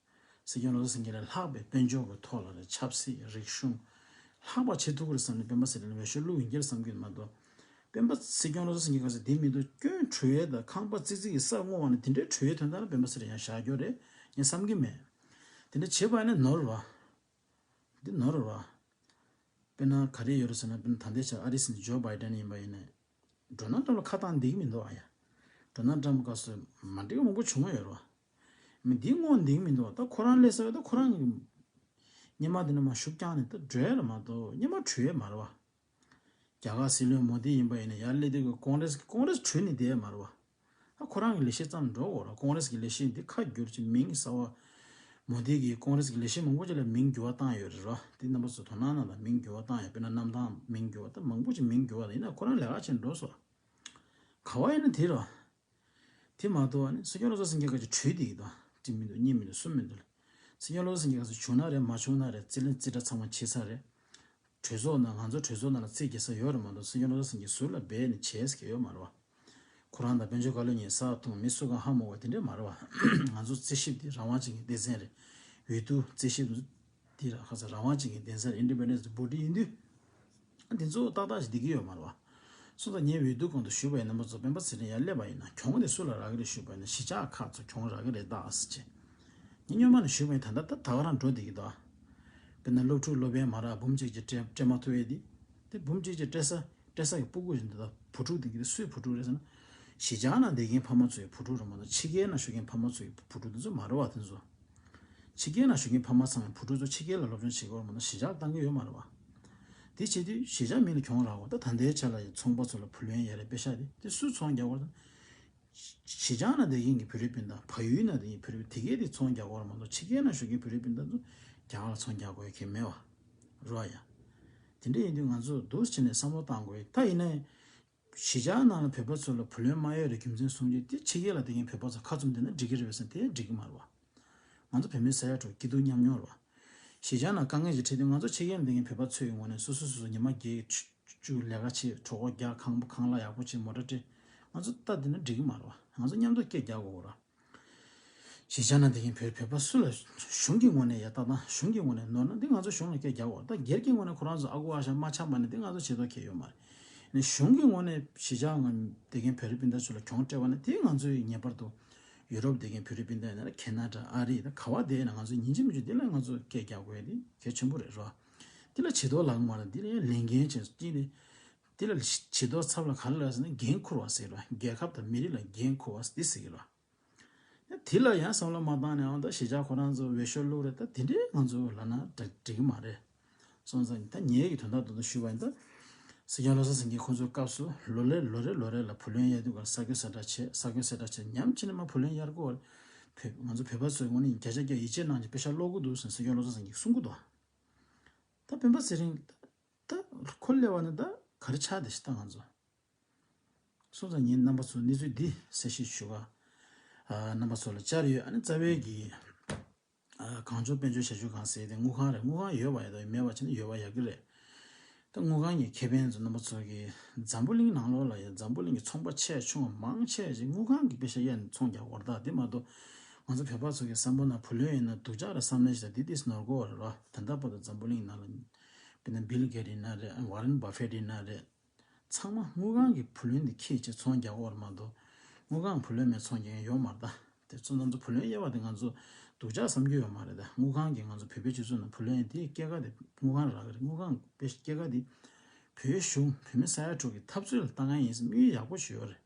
སྐྱོང་བློ་བཟང་སེང་གེ་ལས་ལྷག་པའི་དཔལ་འབྱོར་གྱི་ཐོག་ལ་རེད། ཆབ་སྲིད་རིག་གཞུང་ལྷག་པ་བྱེད་ཐུབ་ཀྱི་རེད་བསམ་ནས་སྤེན་པ་ཚེ་རིང་ལ་འོས་ཤོག་བླུགས་ཡིན་གྱི་རེད་བསམ་གྱི་ཡོད་མ་གཏོགས། སྤེན་པ་སྲིད་སྐྱོང་བློ་བཟང་སེང་གེ་ག་ཚོད་དེ་མི་འདུག་སྐྱོན་བྲོ་བའི་དང་ཁང་པ་ཙིག་ཙིག་གི་ས་སྔོག་པ་ནི་དེ་འདྲའི་བྲོ་བའི་དོན་དག་ལ་སྤེན་པ་ཚེ་རིང་ཡར་བཞག་རྒྱུ་རེད་ངས་བསམ་གྱི་མེད། དེ་འདྲ་བྱེད་པ་ཡིན་ན་ནོར་བ། འདི་ནོར་བ། དཔེར་ན་ག་རེ་ཡོད་རེད་ཟེར་ན། དཔེར་ན་ད་ལྟའི་ཆར་ཨ་རིའི་སྲིད་འཛིན་ཇོ་བྷའི་ཌེན་ཡིན་པ་ཡིན་ན། ཌོ་ནལ་ཏྲམ་ལ་ཁ་བཏང་བསྡད་ཀྱི་མི་འདུག་ཨ་ཡ། ཌོ་ནལ་ཏྲམ་སྐབས་སུ་མ་འགྲིག་པ་མང་པོ་བྱུང་བ་ཡོད་རེད་བ། མི་འདི་སྔོག་འདིང་མི་འདུག་ད་ཁོ་རང་སླེབས་ས་ཡོད། ད་ཁོ་རང་གི་སྔོན་མ་འདི་ནས་མར་ཤུགས་རྐྱང་ནས་ད་འགྲོ་ཡ་རེད་མ་གཏོགས་སྔོན་མ་བྲོས་ཡ་མ་རེད་བ། རྒྱ་གར་སྲིད་བློན་མོ་དི་ཡིན་པ་ཡིན་ན་ཡར་སླེབས་དུས་ཀྱི་ཀོང་རེས་ཀྱི་ཀོང་རེས་བྲོས་ནས་བསྡད་ཡ་མ་རེད་བ། ད་ཁོ་རང་གི་ལས་བྱེད་ཙམ་འགྲོ་དགོས་རེད། ཀོང་རེས་ཀྱི་ལས་བྱེད་འདི་ཁ་བསྒྱུར་གྱི་མིང་གསར་བ། མོ་དི་གིས་ཀོང་རེས་ཀྱི་ལས་བྱེད་མང་པོ་ཅིག་ལ་མིང་འགྱུར་བ་བཏང་ཡོད་རེད་རོ། དེ་རྣམ་པ་ཚོ་དོ་སྣང་གནང་དང་། མིང་འགྱུར་བ་བཏང་ཡོད། དཔེར་ན་གནམ་ཐང་མིང་འགྱུར་བ་ད་མང་པོ་ཅིག་མིང་འགྱུར་བ་དང་། ཡིན་ན་ཁོ་རང་ལས་ཀ་བྱེད་འགྲོ་སོང་། ག་བ་ཡིན་ན་དེ་རོ། དེ་མ་གཏོགས་ཨ་ནི་སྲིད་སྐྱོང་བློ་བཟང་སེང་གེ་ག་ཚོད་བྲོས་བསྡད་ཀྱི་འདུག་གཅིག་མི་འདུག་གཉིས་མི་འདུག་གསུམ་མི་འདུག་སྲིད་སྐྱོང་བློ་བཟང་སེང་གེ་ག་ཚོད་བྱུང་ན་རེད། མ་བྱུང་ན་རེད། རྩིས་ལེན་རྩིས་ཁྲ་ཚང་མ་བྱེད་ཚར་རེད། གྲོས་ཚོགས་ནང་། ང་ཚོ་གྲོས་ཚོགས་ནང་ལ་རྩིས་རྒྱག་ས་ཡོད་རེད་མ་གཏོགས་སྲིད་སྐྱོང་བློ་བཟང་སེང་གེ་ཟུར་ལ་སྦས་ནས་བྱས་ཟེར་གྱི་ཡོད་མ་རེད་བ། ཁོ་རང་དང་དཔལ་འབྱོར་བཀའ་བློན་གཉིས་ས་ཐོག་མི་སུ་གང་ཧ་མ་གོ་བ་དེ་འདྲས་མ་རེད་བ། ང་ཚོ་རྩིས་ཞིབ་དེ་རང་དབང་ཅན་གྱི་སྡེ་ཚན་རེད། འོས་བསྡུ་རྩིས་ཞིབ་འདི་ལ་ཁ་ས་རང་དབང་ཅན་གྱི་སྡེ་ཚན་རེད། ཨིན་ཌི་པེན་ཌེན་སི་བྷོ་ཌི་ཡིན་དུས། འདི་ཚོ་ཏག་ཏག་ཞིག་བསྡད་ཀྱི་ཡོད་མ་རེད་བ། སོང་ཙང་ངས་འོས་བསྡུ་སྐབས་དུ་ཞུས་པ་ཡིན་ན། མོ་ཚོ་སྤེན་པ་ཚེ་རིང་ཡར་སླེབས་པ་ཡིན་ན་གྱོང་དེ་སུ་ལ་རག་གི་རེད་ཞུས་པ་ཡིན་ན། གཞིས་ཆགས་ཁག་ཚོ་གྱོང་རག་གི་རེད་ད་ཟེར་བྱས། ངས་སྔོན་མ་ནས་ཞུས་པ་ཡིན། ད་ལྟ་ད་ག་རང་འགྲོ་བསྡད་ཀྱི་འདུག་དཔེར་ན་སློབ་ཕྲུག་སློབ་དཔོན་མ་རག་འབུམ་གཅིག་ཅིག་སྤྲད་སྤྲད་མ་ཐུབ་ཡས་དེ། དེ་འབུམ་གཅིག་ཅིག་སྤྲད་ས་སྤྲད་ས་གི་སྤུ་གུ་ཡིན་འདུག་ད་བུ་ཕྲུག་དེ་གི་དེ་སུའི་བུ་ཕྲུག་རེད་ཟེར་ན། གཞིས་ཆགས་ནང་བསྡད་མཁན་ཕ་མ་ཚོའི་བུ་ཕྲུག་རེད་མ་གཏོགས་ཕྱི་རྒྱལ་ནང་བཞུགས་མཁན་ཕ་མ་ཚོའི་བུ་ཕྲུག་དེ་ཚོ་མ་རེད་བ། དེ་ཚོ། ཕྱི་རྒྱལ་ནང་བཞུགས་མཁན་ཕ་མ་ཚང་མའི་བུ་ཕྲུག་ཚོ་ཕྱི་རྒྱལ་ལ་སློབ་སྦྱོང་བྱེད་དགོས་རེད་མ་གཏོགས་གཞིས་ཆགས་ལ་བཏང་གི་ཡོད་མ་རེད་བ། དེ་བྱེད་དུས་གཞིས་ཆགས་མི་ལ་གྱོང་རག་གོ། ད་ད་ལྟའི་ཆ་ལ་ཡི་ཚོང་པ་ཚོ་ལ་བུ་ལོན་ཡ་རེ་པེ་ཤག་དེ་དེ་སུས་ཚོང་རྒྱག་གོ་རེད། གཞིས་ཆགས་ནང་བསྡད་མཁན་གྱི་བོད་རིགས་སྤུན་ཟླ། བལ་ཡུལ་ནང་བསྡད་མཁན་བོད་རིགས་དེ་གས་དེ་ཚོང་རྒྱག་གོ་རེད་མ་གཏོགས་ཕྱི་རྒྱལ་ནང་བཞུགས་མཁན་བོད་རིགས་སྤུན་ཟླ་ཚོ་རྒྱ་གར་ལ་ཚོང་རྒྱག་དགོས་ཡ་གང་ཡང་མེད་བ། རེད་བ་ཡ། དེ་འདྲ་ཡིན་དུས་ང་ཚོ་འདུག་སེ་བྱས་ནས་བསམ་བློ་བཏང་དགོས་ཡ། ད་ཡིན་ན། གཞིས་ཆགས་ནང་ལ་བོད་པ་ཚོ་ལ་བུ་ལོན་མ་ཡོད་རེད་རྒྱུ་མཚན་གསུང་རྒྱུ་དེ་ཕྱི་རྒྱལ་ལ་བསྡད་མཁན་བོད་པ་ཚོ་ཁ་བཙུམ་བསྡད་ན་འགྲིག་གི་རེད་པས་ཟེར་ན་དེ་འགྲིག་གི་མ་རེད་བ། ང་ཚོ་བོད་མི་ས་ཡ་དྲུག་སྐྱིད་སྡུག་མཉམ་མྱོང་རེད་བ། གཞིས་ཆགས་ནང་དཀའ་ངལ་ཅིག་འཕྲད་དུས་ང་ཚོ་ཕྱི་རྒྱལ་ལ་བསྡད་མཁན་བོད་པ་ཚོའི་ངོས་ནས་སོ་སོ་སོ་སོ་ཉི་མ་བརྒྱད་བཅུ་ལས་ཀ་བྱེད་གྲོད་ཁོག་རྒྱགས་ཁང་པ་ཁང་གླ་ཡག་པོ་བྱེད་མོ་ཊ་སྤྲད། ང་ཚོ་ལྟ་བསྡད་ན་འགྲིག་གི་མ་རེད་བ། ང་ཚོ་མཉམ་དུ་སྐད་རྒྱག་དགོས་རེད་བ། གཞིས་ཆགས་ནང་བསྡད་མཁན་བོད་བོད་པ་སུ་ལ་གཞུང་གི་ངོས་ནས་ཡ་ལྟ་སྟངས་གཞུང་གི་ངོས་ནས་ནོར་ན་འདི་ང་ཚོ་གཞུང་ལ་སྐད་རྒྱག་དགོས་རེད། ད་སྒེར་གྱི་ངོས་ནས་ཁོ་རང་ཚོ་ཨ་ཁུ་ཨ་ཞང་མ་འཆམ་པ་ནི་འདི་ང་ཚོ་བྱེད་ཐབས་ཁེལ་ཡོད་མ་རེད། ནས་གཞུང་གི་ངོས་ནས་གཞིས་ཆགས་ནང་བསྡད་མཁན་བོད་རིགས་སྤུན་ཟླ་ཚོ་ལ་གྱོང་སྤྲད་པ་ན་དེ་ང་ཚོའི་ངེས་པར་དུ་ཡུ་རོབ་བསྡད་མཁན་བོད་རིགས་སྤུན་ཟླ་ཡིན་ན་ཁེ་ན་ཌ་ཨ་རི་ད་ག་བ་བསྡད་ཡིན་ན་ང་ཚོ་ཉིན་གཅིག་མིན་གཅིག་འདི་ལ་ང་ཚོ་སྐད་རྒྱག་དགོས་ཡ་དེ་གལ་ཆེན་པོ་རེད་རོ། འདི་ལ་བྱི་དོར་ལངས་མ་རེད། འདི་ལ་ཡང་ལས་འགན་ཆེན་གཅིག་ནི་འདི་ལ་བྱི་དོར་ཚབ་ལ་ག་རེ་ལབ་ཟེར་ན་འགན་འཁུར་བ་ཟེར་རོ། རྒྱལ་ཁབ་དང་མི་རིགས་ལ་འགན་འཁུར་བ་འདི་ཟེར་གི་རོ། དེ་ལ་ཡང་བསམ་བློ་མ་བཏང་ནའང་ད་གཞིས་ཆགས་ཁོ་རང་ཚོ་འོས་ཤོག་བླུགས་རེད། ད་དེ་འདྲའི་ང་ཚོ་ལབ་ན་འགྲིག་གི་མ་རེད། སོང་ཙང་ད་ངེད་ཀྱི་དོན་དག་ཏུ་ཞུས་པ་ཡིན་ད། སྲིད་སྐྱོང་བློ་བཟང་སེང་གེ་ཁོང་ཚོའི་སྐབས་སུ་ལོ་རེ་ལོ་རེ་ལོ་རེ་ལ་བུ་ལོན་གཡར་དུས་ག་ས་རྒྱུ་གསལ་བསྒྲགས་བྱས་ས་རྒྱུ་གསལ་བསྒྲགས་བྱས་ཉམས་ཆེ་ནས་མ་བུ་ལོན་གཡར་དགོས་བ། བོད་ང་ཚོ་བོད་པ་ཚོའི་ངོས་ནས་བརྒྱ་ཆ་བརྒྱ་ཡིད་ཆེས་གནང་བྱས་པེ་ཤག་སློག་གི་འདུག་ཟེར་སྲིད་སྐྱོང་བློ་བཟང་སེང་གེས་གསུང་གི་འདུག་ད་སྤེན་པ་ཚེ་རིང་ད་ཁོ་སླེབས་པ་ནི་ད་ག་རེ་ཆགས་བསྡད་ཤག་ད་ང་ཚོ། སོང་ཙང་ངས་རྣམ་པ་ཚོ་གནས་ཚུལ་འདི་གསལ་བཤད་ཞུ་ག་ཨ་རྣམ་པ་ཚོ་ལ་བཅར་ཡོད། ཨ་ནི་རྩ་བའི་གི་ཨ་གངས་ལྗོངས་དཔལ་འབྱོར་བྱ་སྤྱོད་ཁང་ཟེར་ཏེ་དངུལ་ཁང་རེད། དངུལ་ཁང་ཡོད་པ་ཡོད་དོ་མེད་པ་བྱས་ན་ཡོད་པ་ཡག་གི་རེད། ད་དངུལ་ཁང་གི་ཁེ་ཕན་ཚོ་རྣམ་པ་ཚོ་གི་འཛམ་བུ་གླིང་ནང་ལོགས་ལ་ཡང་འཛམ་བུ་གླིང་གི་ཚོང་པ་ཆེ་ཆུང་མང་ཆེ་ཞིག་དངུལ་ཁང་གི་པེ་ཤ་གཡར་ནས་ཚོང་རྒྱག་གི་ཡོད་རེད། ད་དེ་མ་གཏོགས་ང་ཚོ་བོད་པ་ཚོ་གི་བསམ་བློ་ནང་བུ་ལོན་ཡིན་ན་སྡུག་ཅག་རེད་བསམ་ལེ་ཞིག་ད་དེ་དེ་ནོར་གོ་རེད་རོ། ད་ལྟ་བར་དུ་འཛམ་བུ་གླིང་ནང་ལ་དཔེར་ན་བིལ་གེ་ཊི་ཡིན་ན་རེད། ཝ་རེན་བྷ་ཕེ་ཊི་ཡིན་ན་རེད། ཚང་མ་དངུལ་ཁང་གི་བུ་ལོན་འདི་འཁྱེར་བྱས་ཚོང་རྒྱག་གི་ཡོད་རེད་མ་གཏོགས་དངུལ་ཁང་བུ་ལོན་མེད་ཚོང་རྒྱག་མཁན་ཡོད་མ་རེད། ད་དེ་ཚོ་རྣམ་ཚོ་བུ་ལོན་གཡར་བ་དེ་ང་ཚོ་སྡུག་ཅག་བསམ་རྒྱུ་ཡོད་མ་རེད། ད་དངུལ་ཁང་གིས་ང་ཚོ་བོད་པའི་སྤྱི་ཚོགས་ནང་བུ་ལོན་དེ་སྐྱེད་ཀ་དེ་དངུལ་ཁང་རག་གི་རེད། དངུལ་ཁང་པེ་སྐྱེད་ཀ་དེ་བོད་གཞུང་བོད་མི་ས་ཡ་དྲུག་གི་འཐབ་རྩོད་ལ་ལྟ་མཁན་ཡིན་ཟེར་དམིགས་ཡུལ་ཡག་པོ་ཞིག་ཡོད་རེད།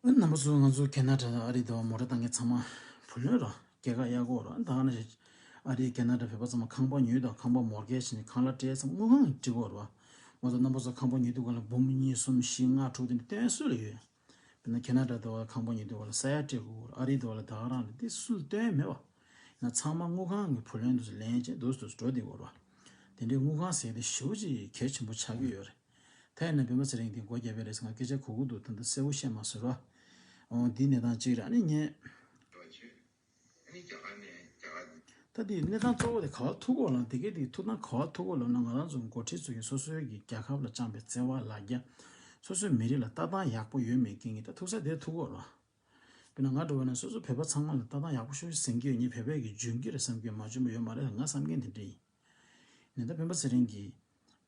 ཨ་ནི་རྣམ་པ་ཚོ་ང་ཚོ་ཁེ་ན་ཌ་དང་ཨ་རི་དང་མོ་ཊ་བཏང་མཁན་ཚང་མ་བུ་ལོན་རོ་སྐྱེད་ཀ་གཡར་དགོས་རོ། ཨ་ནི་ད་ག་ནང་བཞིན་ཨ་རི་ཁེ་ན་ཌ་བོད་པ་ཚང་མ་ཁང་པ་ཉོས་དང་ཁང་པ་མོར་གེ་ཇི་བྱས་ནས་ཁང་གླ་སྤྲད་ཚང་མ་དངུལ་ཁང་གིས་སྤྲད་དགོས་རོ། མ་གཏོགས་རྣམ་པ་ཚོ་ཁང་པ་ཉོས་དུས་ག་ལ་འབུམ་གཉིས་གསུམ་བཞི་ལྔ་དྲུག་དེ་འདྲ་བཏོན་སྲོལ་ཡོད། དཔེར་ན་ཁེ་ན་ཌ་དུ་བ་ཁང་པ་ཉོས་དུས་ག་ལ་ས་ཡ་སྤྲད་དགོས་རོ། ཨ་རི་དུ་བ་ལ་ད་ག་རང་རེད། དེ་སུ་ལ་བཏོན་མེད་བ། ཡིན་ན་ཚང་མ་དངུལ་ཁང་གི་བུ་ལོན་དུ་ལེན་བྱས་འདུག་སེ་འགྲོ་བསྡད་དགོས་རོ། དེ་འདྲའི་དངུལ་ཁང་ཟེར་དེ་ཞེ་པོ་ཅིག་གལ་ཆེན་པོ་ཆགས་ཀྱི་ཡོད་རེད། ད་ཡིན་ན་སྤེན་པ་ཚེ་རིང་གིས་སྒོ་བརྒྱབ་པ་རེད་ཟེར་ང་སྐད་ཆ་གོ་གི་འདུག་ད་ལྟ་གསལ་པོ་བཤད་མ་སོང་ར། འོ་འདི་གནས་སྟངས་གཅིག་རེད། ཨ་ནི་ངས་ད་འདི་གནས་སྟངས་གཙོ་བོ་དེ་ག་པར་ཐུག་གོ་ལབ་ན་དེ་གའི་དེ་ཐུག་སྟངས་ག་པར་ཐུག་གོ་ལབ་ན་ང་རང་ཚོ་འགོ་ཁྲིད་ཚོ་གིས་སོ་སོའི་གི་རྒྱལ་ཁབ་ལ་བཅངས་པའི་བརྩེ་བ་ལ་རྒྱ་སོ་སོའི་མི་རིགས་ལ་ལྟ་སྟངས་ཡག་པོ་ཡོད་མེད་ཀྱི་ངས་ད་ཐུག་ས་དེར་ཐུག་གོ་ར། དཔེར་ན་ང་འགྲོ་བ་ན་སོ་སོ་བོད་པ་ཚང་མ་ལ་ལྟ་སྟངས་ཡག་པོ་ཤོད་ཟེར་གྱི་ཡོད། ངས་བོད་པའི་གི་འཇོན་གྱི་རེད་བསམ་གྱི་ཡོད། མ་འཇོན་པ་ཡོད་མ་རེད། ང་བསམ་མཁན་དེ་འདྲ་ཡིན། ནས་ད་སྤེན་པ་ཚེ་རིང་གིས་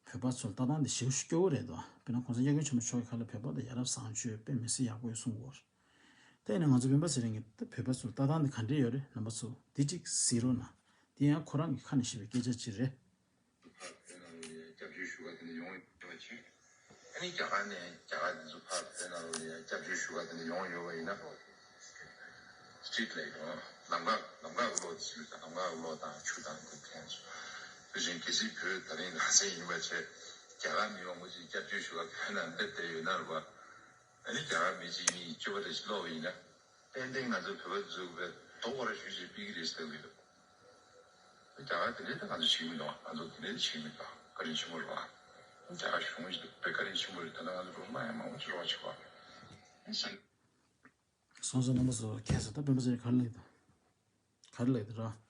བོད་པ་ཚོར་ལྟ་སྟངས་དེ་ཞེ་པོ་སྐྱོ་བོ་རེད་དོ། དཔེར་ན་༸གོང་ས་༸སྐྱབས་མགོན་ཆེན་པོ་མཆོག་གི་ཁ་ལ་བོད་པ་དེ་ཡ་རབས་བཟང་སྤྱོད་དཔེ་མི་སྲིད་ཡག་པོ་ཡོད་གསུང་གི་ཡོད་རེད། ད་ཡིན་ན་ང་ཚོ་སྤེན་པ་ཚེ་རིང་གིས་ད་བོད་པ་ཚོར་ལྟ་སྟངས་དེ་ག་འདྲས་ཡོད་རེད། རྣམ་པ་ཚོ་འདི་གཅིག་གཟིགས་རོགས་གནང་། དེ་ཡང་ཁོ་རང་གི་ཁ་ནས་བཤད་པའི་སྐད་ཆ་ཅིག་རེད། ཕར་བོད་ནང་ལོགས་ལ་ཡང་སྐྱབས་བཅོལ་ཞུ་ག་དེ་འདྲ་ཡོང་ཡོད་པ་བྱས། ཨ་ནི་རྒྱ་གར་ནས་རྒྱ་གར་འདི་ཚོ་ཕར་བོད་ནང་ལོགས་ལ་ཡང་སྐྱབས་བཅོལ་ཞུ་ག་དེ་འདྲ་ཡོང་ཡོད་པ་ཡིན་ན། སི་ཊི་རི་ཊི་ལབ་ཡོང་། ལམ་ཁ་ལམ་ཁ་གློག་ཚུལ་དང་ལམ་ཁ་གློག་དང་ཆུ་དང་དེ་འཐེན་སོང་། དེ་བཞིན་གལ་སྲིད་བོད་ད་རིང་རང་བཙན་ཡིན་པ་བྱས་རྒྱ་གར་མི་མང་པོ་ཅིག་སྐྱབས་བཅོལ་ཞུ་ག་བོད་ནང་སླེབས་བསྡད་ཡོད་ན་རེད་པ། ཨ་ནི་རྒྱ་གར་མི་གཅིག་གཉིས་སྐྱོ་པོ་རེ་ཞིག་ཀློག་པ་ཡིན་ན། ཏན་ཏན་ང་ཚོ་བོད་པ་ཚོ་བས་དོ་ཁོ་ར་ཞུ་ཞེས་ཕུལ་གྱི་རེད་ཟེར་གྱི་ཡོད། རྒྱ་གར་དེ་འདྲའི་ད་ང་ཚོ་བྱེད་ཀྱི་མི་འདུག་ང་ཚོ་དེ་འདྲའི་བྱེད་ཀྱི་མི་འདུག་བཀའ་དྲིན་ཆེན་པོ་རེད་བ། རྒྱ་གར་གཞུང་ཞིག་དཔེ་བཀའ་དྲིན་ཆེན་པོ་རེད། ད་ལྟ་ང་ཚོ་རོགས་མ་ཡང་མང་པོ་ཅིག་རོགས་བྱེད་པ། སོང་ཙང་རྣམ་པ་ཚོ་ཁྱེད་ཚོ་ད་སྤེན་པ་ཚེ་རིང་ག་རེ་ལབ་ཀྱི་འདུག་ག་རེ་ལབ་ཀྱི་འདུག་ར།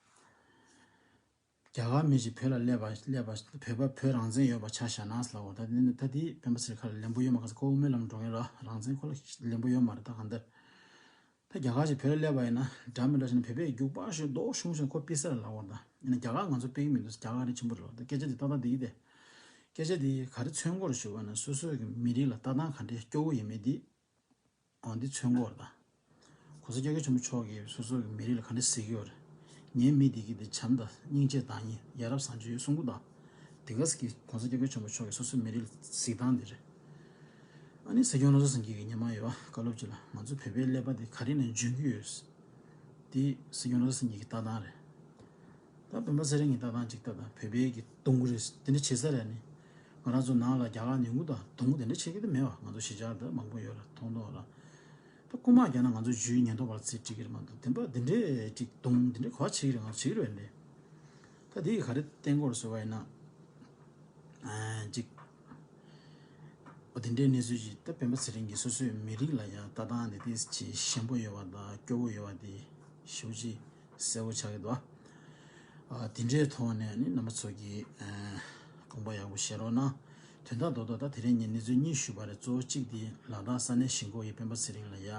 རྒྱ་གར་མི་ཞིག་བོད་ལ་སླེབས་པ་སླེབས་པ་བོད་པ་བོད་རང་བཙན་ཡོད་པ་ཆ་བཞག་ན་ཟེར་ལབ་པ། ད་དེ་ནི་ད་དེ་སྤེན་པ་ཚེ་རིང་ཁ་ལ་ལན་པོ་ཡོད་མ་ག་ས་ཁོ་དབུ་མའི་ལམ་འགྲོ་མཁན་ར་རང་བཙན་ཁོ་ལ་ལན་པོ་ཡོད་མ་རེད། ད་གང་ལྟར། ད་རྒྱ་གར་ཞིག་བོད་ལ་སླེབས་པ་ཡིན་ན་འདྲ་མི་འདྲ་ཞིག་ན་བོད་པའི་རྒྱུག་པ་ཞིག་རྡོག་ཤུང་ཞིག་ཁོ་ཕི་སར་ལབ་པ་དང་ཡིན་ན་རྒྱ་གར་ང་ཚོ་ཕེབས་ཀྱི་མི་འདུག་རྒྱ་གར་རིགས་ཆེན་པོ་རེད་ལབ། ད་སྐད་ཆ་འདི་ཏག་ཏག་འདི་ཡིན་ཏེ། སྐད་ཆ་འདི་ག་རེ་མཚོན་གྱི་ཡོད་རེད་ཞུ་བ་ན་སོ་སོའི་གི་མི་རིགས་ལ་ལྟ་སྟངས་ག་འདྲའི་སྐྱོ་བོ་ཡིན་མིན་འདི་ཨང་འདི་མཚོན་གྱི་ཡོད་རེད། ད་༸གོང་ས་༸སྐྱབས་མགོན་ཆེན་པོ་མཆོག་གིས་སོ་སོའི་གི་མི་རིགས་ལ་ག་འདྲ་གཟིགས་ཀྱི་ཡོད་རེད། ངའི་མི་འདི་གི་འདི་བྱམས་དང་སྙིང་རྗེ་དང་ཡིན་ཡ་རབས་བཟང་སྤྱོད་ཡོད་གསུང་གི་འདུག་དེ་ག་ས་གི་༸གོང་ས་༸སྐྱབས་མགོན་ཆེན་པོ་མཆོག་གིས་སོ་སོའི་མི་རིགས་ལ་གཟིགས་སྟངས་འདི་རེད། ཨ་ནི་སྲིད་སྐྱོང་བློ་བཟང་སེང་གེ་གིས་ཉི་མ་ཡོད་བཀའ་སློབ་ཅིག་ལ་ང་ཚོ་བོད་པའི་ཀླད་པ་འདི་ག་རེ་ནས་འཇོན་གྱི་ཡོད། འདི་སྲིད་སྐྱོང་བློ་བཟང་སེང་གེ་གི་ལྟ་སྟངས་རེད། ད་སྤེན་པ་ཚེ་རིང་གི་ལྟ་སྟངས་ཅིག་ལྟ་དང་བོད་པའི་གི་གདོང་གི་རེད་དེ་འདྲ་བྱེད་ས་རེད་ནི། ང་རང་ཚོ་ནང་ལ་རྒྱ་གར་ནས་ཡོང་གི་དང་གདོང་གི་དེ་འདྲ་བྱེད་ཀྱི་དེ་མེད་བ། ང་ཚོ་གཞིས་ཆགས་འདི་མང་པོ་ཡོད་ར་མཐོང་མཐོང་ར། ད་རྐུ་མ་རྒྱག་ན་ང་ཚོ་ཇུས་ཉེན་རྟོག་པར་རྩིས་སྤྲད་ཀྱི་རེད་མ་གཏོགས་དེ་འདྲ་དེ་འདྲའི་ཅིག་གདོང་དེ་འདྲའི་ག་བ་བྱེད་ཀྱི་རེད། ང་ཚོ་བྱེད་ཀྱི་རེད་འདྲ། ད་དེ་གི་ག་རེ་བསྟན་དགོས་རེད་ཟེར་བ་ཡིན་ན། ཨ་ཅིག་འོ་དེ་འདྲའི་གནས་ཚུལ་ཅིག་ད་སྤེན་པ་ཚེ་རིང་གིས་སོ་སོའི་མི་རིགས་ལ་ཡང་ལྟ་སྟངས་དེ་ཏོག་ཙམ་ཞན་པོ་ཡོད་པ་དང་སྐྱོ་བོ་ཡོད་པ་དེ་ཞེ་པོ་ཅིག་གསལ་པོ་ཆགས་ཀྱི་འདུག་ཨ་དེ་འདྲའི་ཐོག་ནས་ནི་རྣམ་པ་ཚོ་གིས་ཨ་དགོངས་པ་ཡག་པོ་བཞེས་རོགས་གནང་། དོན་དག་རྡོག་རྡོག་ད་དེ་རིང་ངས་གནས་ཚུལ་གཉིས་ཞུས་པ་རེད། གཙོ་བོ་གཅིག་དེ་ལ་དྭགས་ས་གནས་གཞིས་འགོ་ཡི་སྤེན་པ་ཚེ་རིང་ལ་ཡ་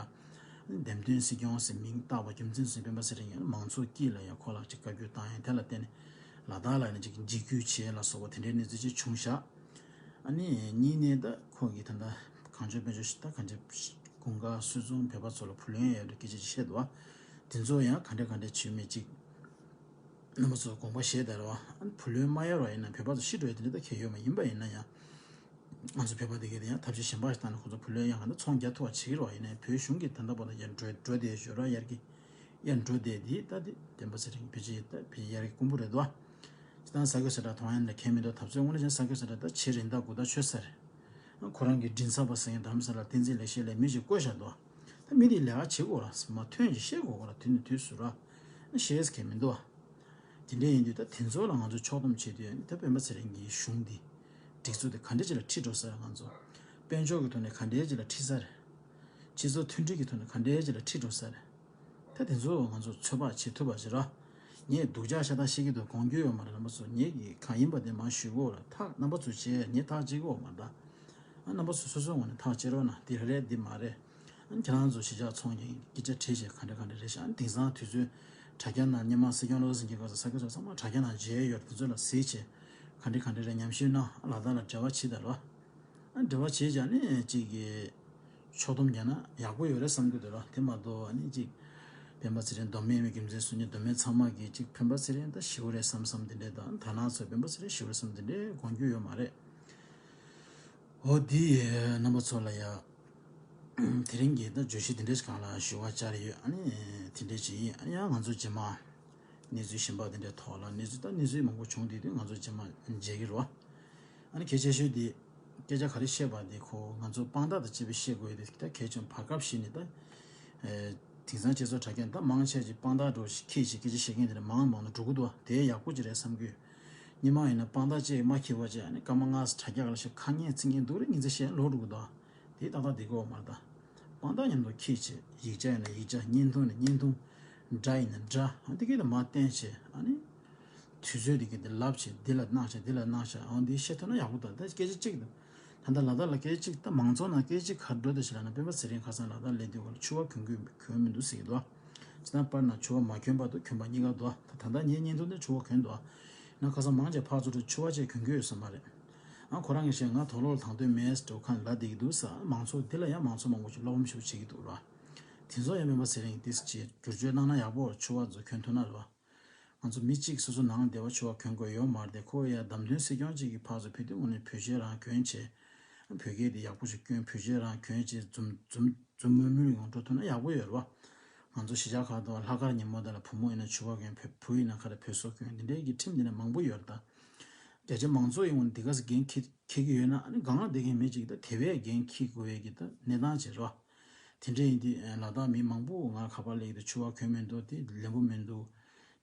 འདེམས་ཐོན་སྲིད་སྐྱོང་ཟེར་མིང་བཏགས་པ་རྒྱུ་མཚན་ཟེར་སྤེན་པ་ཚེ་རིང་ཡང་མང་ཚོགས་དཀྱིལ་ལ་ཡ་ཁོ་ལ་ཅིག་བཀའ་བཀྱོན་བཏང་ཡང་དེ་ལ་བརྟེན་ནས་ལ་དྭགས་ལ་ནི་ཅིག་འཇིགས་སྐུལ་བྱས་ལ་སོགས་པ་དེ་འདྲའི་གནས་ཚུལ་ཅིག་བྱུང་ཤག་ཨ་ནི་གཉིས་ནས་ད་ཁོང་གིས་ད་ལྟ་གངས་ལྗོངས་དཔལ་འབྱོར་ད་གངས་ལྗོངས་དགུན་ཁ་སུད་ཚོང་བོད་པ་ཚོ་ལ་བུ་ལོན་ཡོད་རེད་སྐད་ཆ་ཅིག་བཤད་འདུག་བ། དེ་ཚོ་ཡང་ག་འདྲ་ག་འདྲ་བྱེད་མེད་ཅིག་རྣམ་པ་ཚོ་དགོངས་པ་བཞེས་དང་རེད་བ། ཨ་ནི་བུ་ལོན་མ་ཡོད་ར་ཡིན་ན་བོད་པ་ཚོ་ཤི་འགྲོ་ཡ་དེ་འདྲ་ད་གལ་ཡོད་མ་ཡིན་པ་ཡིན་ན་ཡང་། ང་ཚོ་བོད་པ་དེ་གས་དེ་ཡང་ཐབས་ཤེས་གཞན་པ་ཞིག་བཏང་ནས་ཁོ་ཚོ་བུ་ལོན་ཡང་ག་འདྲ་ཚོང་རྒྱག་ཐུབ་པ་བྱེད་ཀྱི་རེད་བ། ཡིན་ནའི་བོད་གཞུང་གིས་ད་ལྟ་བར་དུ་ཡར་འགྲོ་འགྲོ་བསྡད་ཞོར་ར་ཡར་གི་ཡར་འགྲོ་བསྡད་དེ་ད་དེ་སྤེན་པ་ཚེ་རིང་ཕལ་ཆེར་ད་ཕལ་ཆེར་ཡར་གི་རྐུན་པོ་རེད་དོ། སྤྱིར་བཏང་ས་ཁུལ་ས་ཁྲ་མཐོང་ཡ་ལ་ཁྱད་མི་འདུག་ད་གཟོད་དངོས་གནས་བྱས་ན་ས་ཁུལ་ས་ཁྲ་ད་ཆེས་རིན་ཐང་དགུ་ཐག་ཆོད་ས་རེད། ཁོ་རང་གི་མགྲིན་ཚབ་པ་ཟེར་མཁན་རྡ་རམ་ས་ལ་བསྟན་འཛིན་ལེགས་བཤད་ལ་མི་ཞིག་བསྐོས་བཞག་འདུག་ད་མི་དེས་ལས་ཀ་བྱེད་དགོས་ར་མ་ཐོན་ཞིག་བཤད་དགོས་ར་དུས་ནས་དུས་སུ་ར་ཤེས་ཁྱད་མི་འདུག་ད་དེ་འདྲ་ཡིན་དུས་ད་དེ་ཚོ་ལ་ང་ཚོ་ཕྱོགས་བསྡོམས་བྱེད་དུས་ད་སྤེན་པ་ཚེ་རིང་གི་གཞུང་འདི་སྒྲིག་འཛུགས་དེ་ག་འདྲ་ཅིག་ལ་ཁྲིད་འགྲོ་ས་རེད། ང་ཚོ་དཔལ་འབྱོར་གྱི་ཐོག་ནས་ག་འདྲ་ཅིག་ལ་ཁྲིད་ས་རེད། སྤྱི་ཚོགས་མཐུན་སྒྲིལ་གྱི་ཐོག་ནས་ག་འདྲ་ཅིག་ལ་ཁྲིད་འགྲོ་ས་རེད། ད་དེ་ཚོ་ང་ཚོ་ཚོད་དཔག་བྱེད་ཐུབ་པ་ཞིག་ར། ངས་སྡུག་ཅག་ཤ་སྟག་བཤད་ཀྱི་འདུག་དགོངས་རྒྱུ་ཡོད་མ་རེད། རྣམ་པ་ཚོ་ངེད་ཀྱི་གང་ཡིན་པ་དེ་མར་ཞུ་གོ་ར་ཐག་རྣམ་པ་ཚོ་བྱས་ངས་ཐག་བཅད་གོ་མ་རེད་ད། ཨ་རྣམ་པ་ཚོ་སོ་སོའི་ངོས་ནས་ཐག་བཅད་རོགས་གནང་། འདི་རེད་འདི་མ་རེད། ཨ་ཁྱེད་རང་ཚོ་གཞིས་ཆགས་ཚོང་གི་སྐད་ཆ་དྲིས་བྱས་ག་འདྲ་ག་འདྲ་རེད་ཤག་ཨ་དེང་སང་དུས་ཚོད་དྲ་རྒྱ་ནང་སྔོན་མ་སྲིད་སྐྱོང་བློ་བཟང་སེང་གེ་སྐབས་སུ་ས་ཁུལ་ས་ཚང་མ་དྲ་རྒྱ་ནང་མཇལ་ཡོད་རེད། དེ་ཚོ་ལ་གཟིགས་བྱས་ག་འདྲ་ག་འདྲ་རེད་ཉམས་ཞིབ་གནང་། ཨ་ལ་དྭགས་ལ་འབྲེལ་བ་བྱེད་ད་རོགས། ཨ་འབྲེལ་བ་བྱེད་བྱས་ནས་ཅིག་གི་ཕྱོགས་བསྡོམས་རྒྱག་ན་ཡག་པོ་ཡོད་རེད་བསམ་གྱི་འདུག་ར། དེ་མ་གཏོགས་ཨ་ནི་ཅིག་སྤེན་པ་ཚེ་རིང་མདོ་སྨད་མི་རྒྱུ་མཚན་སུ་ཉིད་མདོ་སྨད་ཚང་མ་གིས་ཅིག་སྤེན་པ་ཚེ་རིང་ད་ཞི་བོ་རེད་བསམ་བསམ་དེ་འདྲས་དང་དར་ནག་ཚོས་སྤེན་པ་ཚེ་རིང་ཞི་བོ་རེད་བསམ་དེ་འདྲས་དགོངས་རྒྱུ་ཡོད་མ་རེད། འོ་དེ་རྣམ་པ་ཚོ་ལ་ཡ་དེ་རིང་གི་ད་བརྗོད་གཞི་དེ་འདྲས་ཤིག་སྒང་ལ་ཞུ་བ་བཅར་ཡོད། ཨ་ནི་དེ་འདྲས་ཅིག་ཡིན། ཨ་ནི་ཡང་ང་ཚོ་རྗེས་མ་གནས་ཚུལ་གཞན་པ་དེ་འདྲས་ཐོག་ལ་གནས་ཚུལ་ད་གནས་ཚུལ་མང་པོ་བྱུང་དེ་དུས་ང་ཚོ་རྗེས་མ་མཇལ་གི་རེད་བ། ཨ་ནི་གལ་ཆེ་ཤོས་དེ་སྐད་ཆ་ག་རེ་བཤད་པ་དེ་ཁོ་ང་ཚོ་དཔང་རྟགས་དང་བཅས་པའི་བཤད་དགོས་ཡོད་དེ་ད་གལ་ཆེན་བར་སྐབས་ཤིག་ནས་ད་དེང་སང་སྤྱི་ཚོགས་དྲ་རྒྱ་ད་མང་ཆེ་ཅིག་དཔང་རྟགས་འགྲོ་ཞིག་ཁྱེད་ཅིག་སྐད་ཆ་བཤད་མཁན་དེ་འདྲ་མང་མང་དུ་འགྲོ་གི་འདུག་དེ་ཡག་པོ་ཅིག་རེད་བསམ་གི་ཡོད། སྔོན་མ་ཡིན་ན་དཔང་རྟགས་བཅས་མ་འཁྱེར་བ་བཅས་ཨ་ནི་སྐར་མ་ལྔ་ཙམ་དྲ་རྒྱ་ག་ལ་ཞིག་ཁ་ངན་ཚིག་ངན་འདུག་རེད། ཉིན་ཚེ་བཤད་ལོག་འགྲོ་གི་འདུག་དེ་ཏག་ཏག་བསྡད་ཀྱི་ཡོད་མ་རེད་ད། དཔང་རྟགས་མཉམ་དུ་འཁྱེར་བྱས་ཡིག་ཆ་ཡིན་ན་ཡིག་ཆ་བརྙན་ཐུང་ན་བརྙན་ཐུང་། སྒྲ་ཡིན་ན་སྒྲ་ཨ་འདི་གས་དེ་མར་བསྟན་བྱས་ཨ་ནི། དུས་ཚོད་འདི་གས་དེ་ལབ་བྱས་འདི་ལ་གནང་བྱས་འདི་ལ་གནང་བྱས་ཨ་འདི་བཤད་ཐུབ་ན་ཡག་པོ་འདུག་ད་སྐད་ཆ་གཅིག་དང་། ད་ལྟ་ལ་དྭགས་ལ་སྐད་ཆ་གཅིག་ད་མང་ཚོགས་ནང་སྐད་ཆ་གཅིག་ག་རེ་འགྲོ་འདུག་ཟེར་ལབ་ན་སྤེན་པ་ཚེ་རིང་ཁ་སང་ལ་དྭགས་སླེབས་དུས་སྐབས་ལ་ཕྱུ་པ་གྱོན་གྱི་གྱོན་མི་འདུག་ཟེར་གྱི་འདུག་སྤྱིར་བཏང་པར་ན་ཕྱུ་པ་མ་གྱོན་པ་དང་གྱོན་པ་གཉིས་ཀ་འདུག་ད་ད་ལྟ་ངའི་བརྙན་ཐུང་དེ་ཕྱུ་པ་གྱོན་འདུག་ན་ཁ་སང་མང་ཆེ་ཕར་ཚུར་ཕྱུ་པ་བཅས་གྱོན་གྱི་ཡོད་ས་མ་རེད། ཨ་ཁོ་རང་གིས་བཤད་ང་དོག་ལོག་ལ་དང་དོད་མེད་འགྲོ་ཁ་ལ་བསྡད་ཀྱི་འདུག་ས། མང་ཚོགས་འདི་ལ་ཡང་མང་ཚོགས་མང་པོ་ཞིག་བློ་ཕམ་ཞིག་བྱེད་ཀྱི་འདུག་ར། དེ་ཚོ་ཡང་སྤེན་པ་ཚེ་རིང་ཏིས་ཅིག་བསྒྱུར་བཅོས་གནང་ན་ཡག་པོ་ཕྱུ་པ་ཚོ་གྱོན་ཐུབ་ན་ར། ང་ཚོ་མི་གཅིག་སོ་སོ་ནང་ལ་བསྡད་པ་ཕྱུ་པ་གྱོན་དགོས་ཡོད་མ་རེད་དེ་ཁོ་ཡ་བདམས་ཐོན་སྲིད་སྐྱོང་གཅིག་གི་ཕར་ཚུར་ཕེབས་དུས་དངོས་གནས་བོད་ཆས་རང་གྱོན་བྱས། བོད་སྐད་དེ་ཡག་པོ་ཞིག་སྐྱོན་བོད་ཆས་རང་གྱོན་བྱས་འཛུམ་འཛུམ་འཛུམ་དམུལ་དམུལ་ཡོང་འགྲོ་ཐུབ་ན་ཡག་པོ་ཡོད་རེད་བ། ང་ཚོ་གཞིས་ཆགས་ཁག་ཏུ་ལྷག་དཀར་ཉིན་མོ་དེ་ལ་བུ་མོ་ཡིན་ན་ཕྱུ་པ་གྱོན་བོད་བུ་ཡིན་ན་ཁ་ར་བོད་སོག་གྱོན་འདི་འདྲའི་གི་ཁྲིམས་འདི་འདྲ་མང་པོ་ཡོད་རེད་ད། རྒྱ་ཆེ་མང་ཚོགས་ཡོང་འདི་ག་ས་འགན་འཁྱེར་འཁྱེར་གྱི་ཡོད་ན་ཨ་ནི་སྒང་ལ་བསྡད་མཁན་མི་གཅིག་ད་དེ་བས་འགན་འཁྱེར་དགོས་ཡས་ཀྱི་ད་གནས་སྟངས་བྱེད་རོགས། དེ་འདྲ་ཡིན་དུས་ལ་དྭགས་མི་མང་པོ་ང་ཁ་པར་སླེབས་ཀྱི་འདུག་ཕྱུ་པ་གྱོན་མི་འདུག་དེ་ལེན་པོ་མི་འདུག་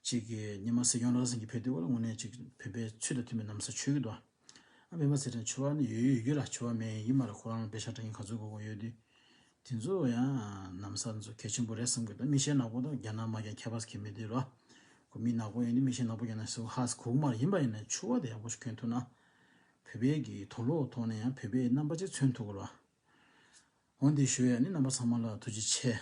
གཅིག་གིས་ཉི་མ་སྲིད་སྐྱོང་བློ་བཟང་སེང་གེ་ཕེབས་དུས་སྐབས་ལ་དངོས་གནས་གཅིག་བོད་པའི་ཚུལ་དང་མཐུན་པའི་ན་བཟའ་མཆོད་ཀྱི་འདུག་ཨ་སྤེན་པ་ཚེ་རིང་ཕྱུ་པ་ནི་ཡོད་ཡོད་རྒྱུ་ར་ཕྱུ་པ་མེད་ཡིན་མ་རེད། ཁོ་རང་ལ་པེ་ཤག་སྤྲད་མཁན་ག་ཚོད་དགོས་དགོས་ཡོད་དུས། དེ་ཚོ་ཡང་ན་བཟའ་ཚོ་གལ་ཆེན་པོ་རེད་བསམ་གི་འདུག་མི་ཤེས་ནག་པོ་དང་རྒྱ་ནག་མ་རྒྱ་ཁྱད་པར་ཁྱད་མི་འདུག་ར། ཁོ་མི་ནག་པོ་ཡིན་དུས་མི་ཤེས་ནག་པོ་རྒྱ་ནག་སུ་ཧ་སི་གུག་མར་ཡིན་པ་ཡིན་ན་ཕྱུ་པ་དེ་ཡག་པོ་ཞིག་གྱོན་ཐུབ་ན། བོད་པའི་གི་དོག་ལོག་ཐོག་ནས་ཡང་བོད་པའི་རྣམ་པ་ཅིག་མཚོན་ཐུབ་ཀྱི་ར། འོན་ཏེ་ཞུ་ཡ་ནི་རྣམ་པ་ཚང་མ་ལ་ཐུགས་རྗེ་ཆེ།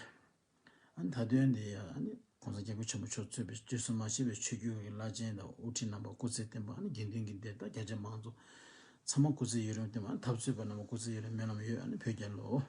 ཨ་ནི་ད་དོན་འདི་ཡ་ཨ་ནི་༸གོང་ས་༸སྐྱབས་མགོན་ཆེན་པོ་མཆོག་གཙོས་པའི་བཅུ་གསུམ་མ་ཞེས་པའི་ཆོས་བརྒྱུད་ཀྱི་བླ་ཆེན་དང་དབུ་ཁྲིད་རྣམ་པ་སྐུ་ཚེ་བརྟན་པ་ཨ་ནི་དགེ་འདུན་གྱི་སྡེ་དང་རྒྱ་ཆེ་མང་ཚོགས་ཚང་མ་སྐུ་ཚེ་ཡུན་རིང་བརྟན་པ་ཨ་ནི་འཐབ་རྩོད་པ་རྣམ་པ་སྐུ་ཚེ་ཡུན་རིང་སྨོན་ལམ་ཡོད། ཨ་ནི་བོད་རྒྱལ་ལོ།